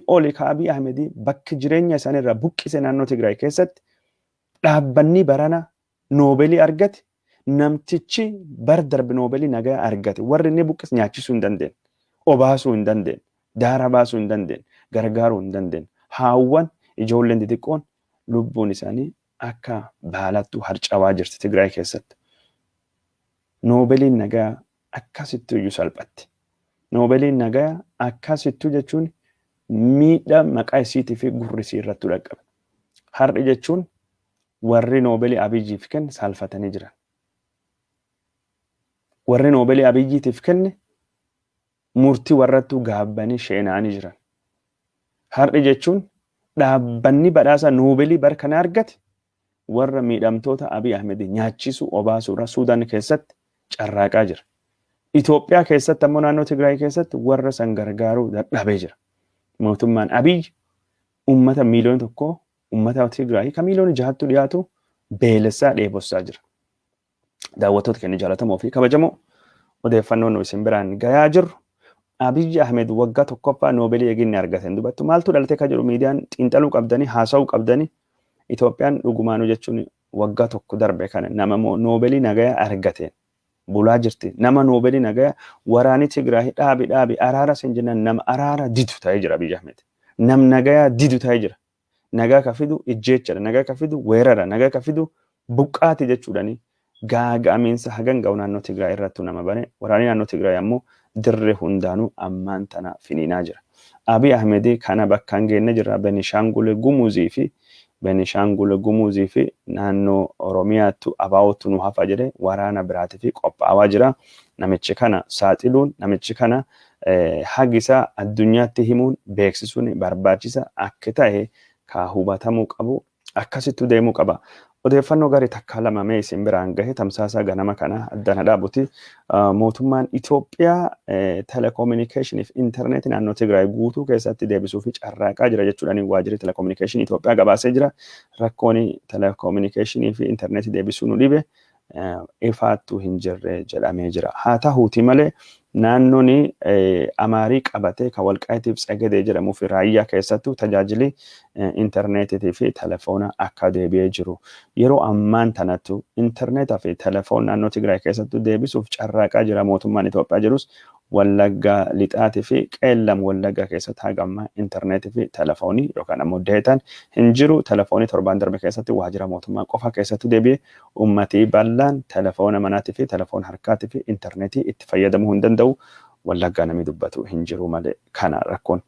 oli ka Abiy Ahmed bakki jireenya isaanii irraa buqqise naannoo Tigraay keessatti, dhaabbanni barana Noobelii argate namtichi bar darbe Noobelii nagaa argate warri inni buqqise nyaachisuu hin dandeenye, obaasuu hin dandeenye, daara baasuu hin dandeenye, gargaaruu hin dandeenye. Haawwan ijoolleen xixiqqoon lubbuun isaanii akka baalattu harcawaa jirti Tigraay keessatti. Noobeliin nagaa akkasittu iyyuu salphatti. Noobeliin nagaa akkasittu jechuun miidhaa maqaa isiitii fi gurri isii irratti dhaqqabe. Har'i jechuun warri Noobelii Abiyyiif kenne saalfatanii jiran. Warri Noobelii Abiyyiitiif kenne murtii warrattuu gaabbanii sheena'anii jiran. Har'i jechuun dhaabbanni badhaasa Noobelii bara kana argate warra miidhamtoota Abiy Ahmed nyaachisuu, obaasuu irra Suudaan keessatti carraaqaa jira. Itoophiyaa keessatti ammoo naannoo Tigraay keessatti warra san gargaaruu dadhabee jira. Mootummaan Abiy uummata 1 miiliyoona, uummata Tigraay kan miiliyoona 6tti dhiyaatu beelessaa, dheebossaa jira. Daawwattoota keenya jaalatamoo fi kabajamoo, odeeffannoo nu isin biraan gayaa jirru, Abiy Ahmed waggaa tokkoffaa Noobelii eeginni argateen dubattu maaltu dhalatee ka jedhu miidiyaan xiinxaluu qabdanii, haasa'uu qabdanii. Itoophiyaan dhugumaanuu jechuun waggaa tokko darbe kana nama Noobelii nagayaa argateen bulaa jirti. Nama Noobelii nagayaa waraanii Tigraay dhaabi dhaabi araara sin jennaan nama araara didu ta'ee jira Abiy Ahmed. Nam nagayaa didu ta'ee jira. Nagaa ka fidu ijjeechadha. Nagaa ka fidu weerara. Nagaa ka fidu buqqaati jechuudhani gaaga'amiinsa hagan ga'u naannoo Tigraay irrattu nama bane. Waraanni naannoo Tigraay ammoo dirree hundaanuu ammaan tana finiinaa jira. Abiy Ahmed kana bakkaan geenne jirra. Benishaangul Gumuzii fi naannoo Oromiyaattu abaa'ootu nu hafa jedhe waraana biraatii fi qophaawaa jira. Namichi kana saaxiluun, namichi kana hagisaa addunyaatti himuun, beeksisuun barbaachisa akka ta'e ka hubatamuu qabu, akkasittu deemuu qaba. Odeeffannoo gaarii takka lama mee isin biraan gahe tamsaasa ganama kana addana dhaabuti. Mootummaan Itoophiyaa telekominikeeshinii fi intarneetii naannoo Tigraay guutuu keessatti deebisuu fi carraaqaa jira jechuudhaan waajjirri telekominikeeshinii Itoophiyaa gabaasee jira. Rakkoon telekominikeeshinii fi intarneetii deebisuu nu dhibe ifaattuu hin jirre jedhamee jira. Haa ta'uuti malee, naannoon Amaarii qabatee kan Walqaayitiif Tsegedee jedhamuu fi Raayyaa keessattuu tajaajilli intarneetii fi telefoona akka deebi'ee jiru. Yeroo ammaan tanattu intarneetaa fi telefoon naannoo Tigraay keessattuu deebisuuf carraaqaa jira mootummaan Itoophiyaa jirus, Wallaggaa Lixaatii fi Qeellam Wallaggaa keessatti haga ammaa intarneetii fi telefoonii yookaan ammoo deetaan hin jiru. Telefoonii torbaan darbe keessatti waajjira mootummaa qofa keessatti deebi'e. Uummatii bal'aan telefoona manaatii fi telefoona harkaatii fi intarneetii itti fayyadamuu hin danda'u. Wallaggaa namni dubbatu hin jiru malee kana rakkoon.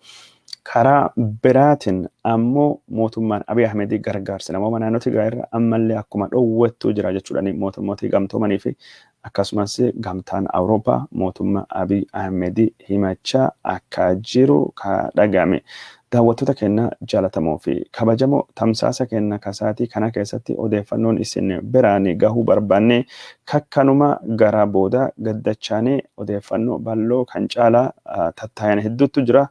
Karaa biraatiin ammoo mootummaan Abiy Ahmedii gargaarsa namooma naannoo Tigraay irra ammallee akkuma dhoowwattuu jira jechuudhaan mootummoota gamtoomanii fi akkasumas Gamtaan Awurooppaa mootummaa Abiy Ahmedii himachaa akka jiru ka dhagame. Daawwattoota keenya jaalatamoo fi kabajamoo, tamsaasa keenya kasaatii kana keessatti odeeffannoon isin biraan gahuu barbaanne kakkanuma. Gara booda gaddachaanii odeeffannoo bal'oo kan caalaa tattaayan hedduutu jira.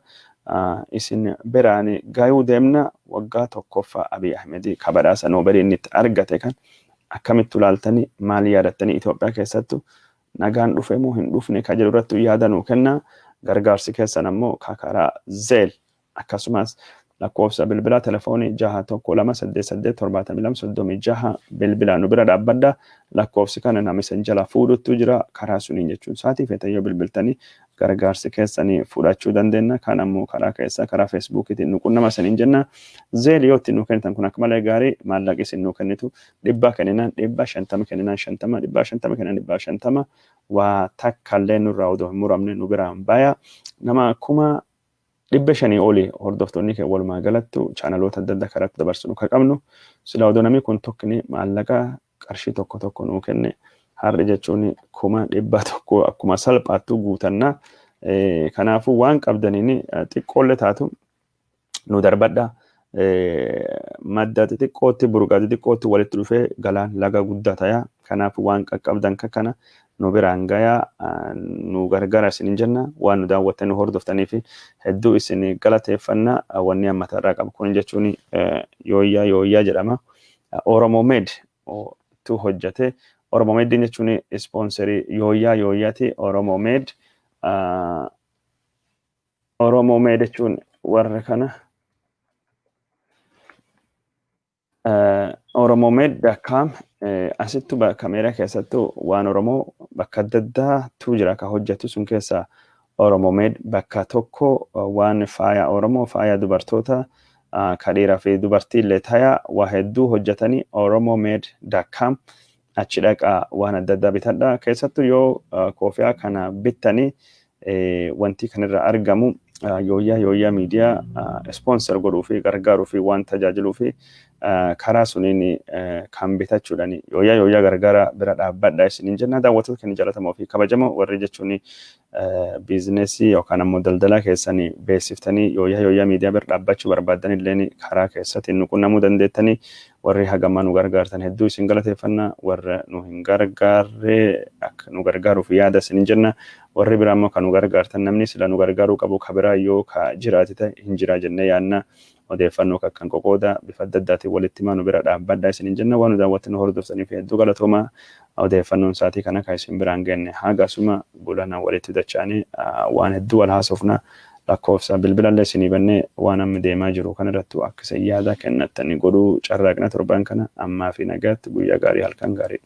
Isin biraan gahuu deemna. Waggaa tokkoffaa Abiy Ahmedii ka badhaasa Noobeelii inni itti argate kan akkamitti ilaaltanii, maal yaadattanii, Itoophiyaa keessattu nagaan dhufe moo hin dhufne ka jedhu irratti yaada nuu kenna. Gargaarsi keessan ammoo karaa Zelle, akkasumas lakkoofsa bilbilaa telefoonii 612 88 72 36 bilbilaa nu bira dhaabbadha. Lakkoofsi kana nama isin jala fuudhuttu jira karaa suniin jechuun saatii feetan yoo bilbiltanii gargaarsi keessanii fudhachuu dandeenya. Kan ammoo karaa keessaa karaa Feesbuukiitiin nu qunnama isiniin jenna. Zelle yoo ittiin nu kennitan kun akka malee gaarii. Maallaqi isin nu kennitu 100 kenninaan 100, 50 kenninaan 50, 150 kenninaan 150, waa takkallee nurraa odoo hin muramne nu biraan baya. Nama 500,000 olii hordoftoonni kee walumaa galattu chaanaloota adda addaa karaatti dabarsinu ka qabnu. Sila odoo namni kun tokkini maallaqa qarshii tokko tokko nuu kenne, har'i jechuun 100,000 akkuma salphaattu guutannaa. Kanaafuu waan qabdaniin xiqqoollee taatu nu darbadha. Madda xixiqqootti, burqaa xixiqqootti walitti dhufee galaan laga guddaa ta'a. Kanaaf waan qaqqabdan kana nu biraan gayaa, nu gargaara isin jenna. Waan nu daawwattan, nu hordoftanii fi hedduu isin galateeffanna. Wanni amma irraa qabu kun jechuun Yooyyaa Yooyyaa jedhama. Oromo Made tu hojjete. Oromo Made jechuun ispoonserii Yooyyaa Yooyyaati. Oromo Made, Oromo Made jechuun warra kana. Oromomade.com asittu kameeraa keessattuu waan Oromoo bakka adda addaatu jira ka hojjetu. Sun keessaa Oromo Made bakka tokko. Waan faaya Oromoo, faaya dubartoota ka dhiiraa fi dubartii illee taya waa hedduu hojjetanii. Oromomade.com achi dhaqaa, waan adda addaa bitadha. Keessattuu yoo koofiyaa kana bittanii, wanti kanirra argamu Yooyyaa Yooyyaa Miidiyaa sponsor godhuu fi gargaaruu fi waan tajaajiluu fi karaa suniin kan bitachuudhaan Yooyyaa Yooyyaa gargaara bira dhaabbadha isiniin jenna. Daawwattoota keenya jaallatamoo fi kabajamoo, warri jechuun biizinesii yookaan ammoo daldala keessanii beeksiftanii Yooyyaa Yooyyaa Miidiyaa bira dhaabbachuu barbaaddan illeen karaa keessatti nu qunnamuu dandeettanii. Warri hagamaa nu gargaartan hedduu isin galateeffanna. Warra nu hin gargaarre akka nu gargaaruuf yaada isiniin jenna. Warri biraa immoo kan nu gargaartan, namni sila nu gargaaruu qabu ka biraa yoo ka jiraate ta'e hin jira jennee yaadna. Odeeffannoo kakkan qoqooda, bifa adda addaatiin walitti himaa, nu bira dhaabbadhaa isiniin jenna. Waan nu daawwattan, nu hordoftaniif hedduu galatoomaa. Odeeffannoon sa'aatii kana kan isin biraan geenne hagasuma. Gulana walitti dacha'anii waan hedduu wal haasofna. Lakkoofsa bilbilallee isinii bannee waan amma deemaa jiru kanarrattu akka isin yaada kennattanii godhuu carraaqna torbaan kana. Ammaa fi nagaatti, guyyaa gaarii, halkan gaarii.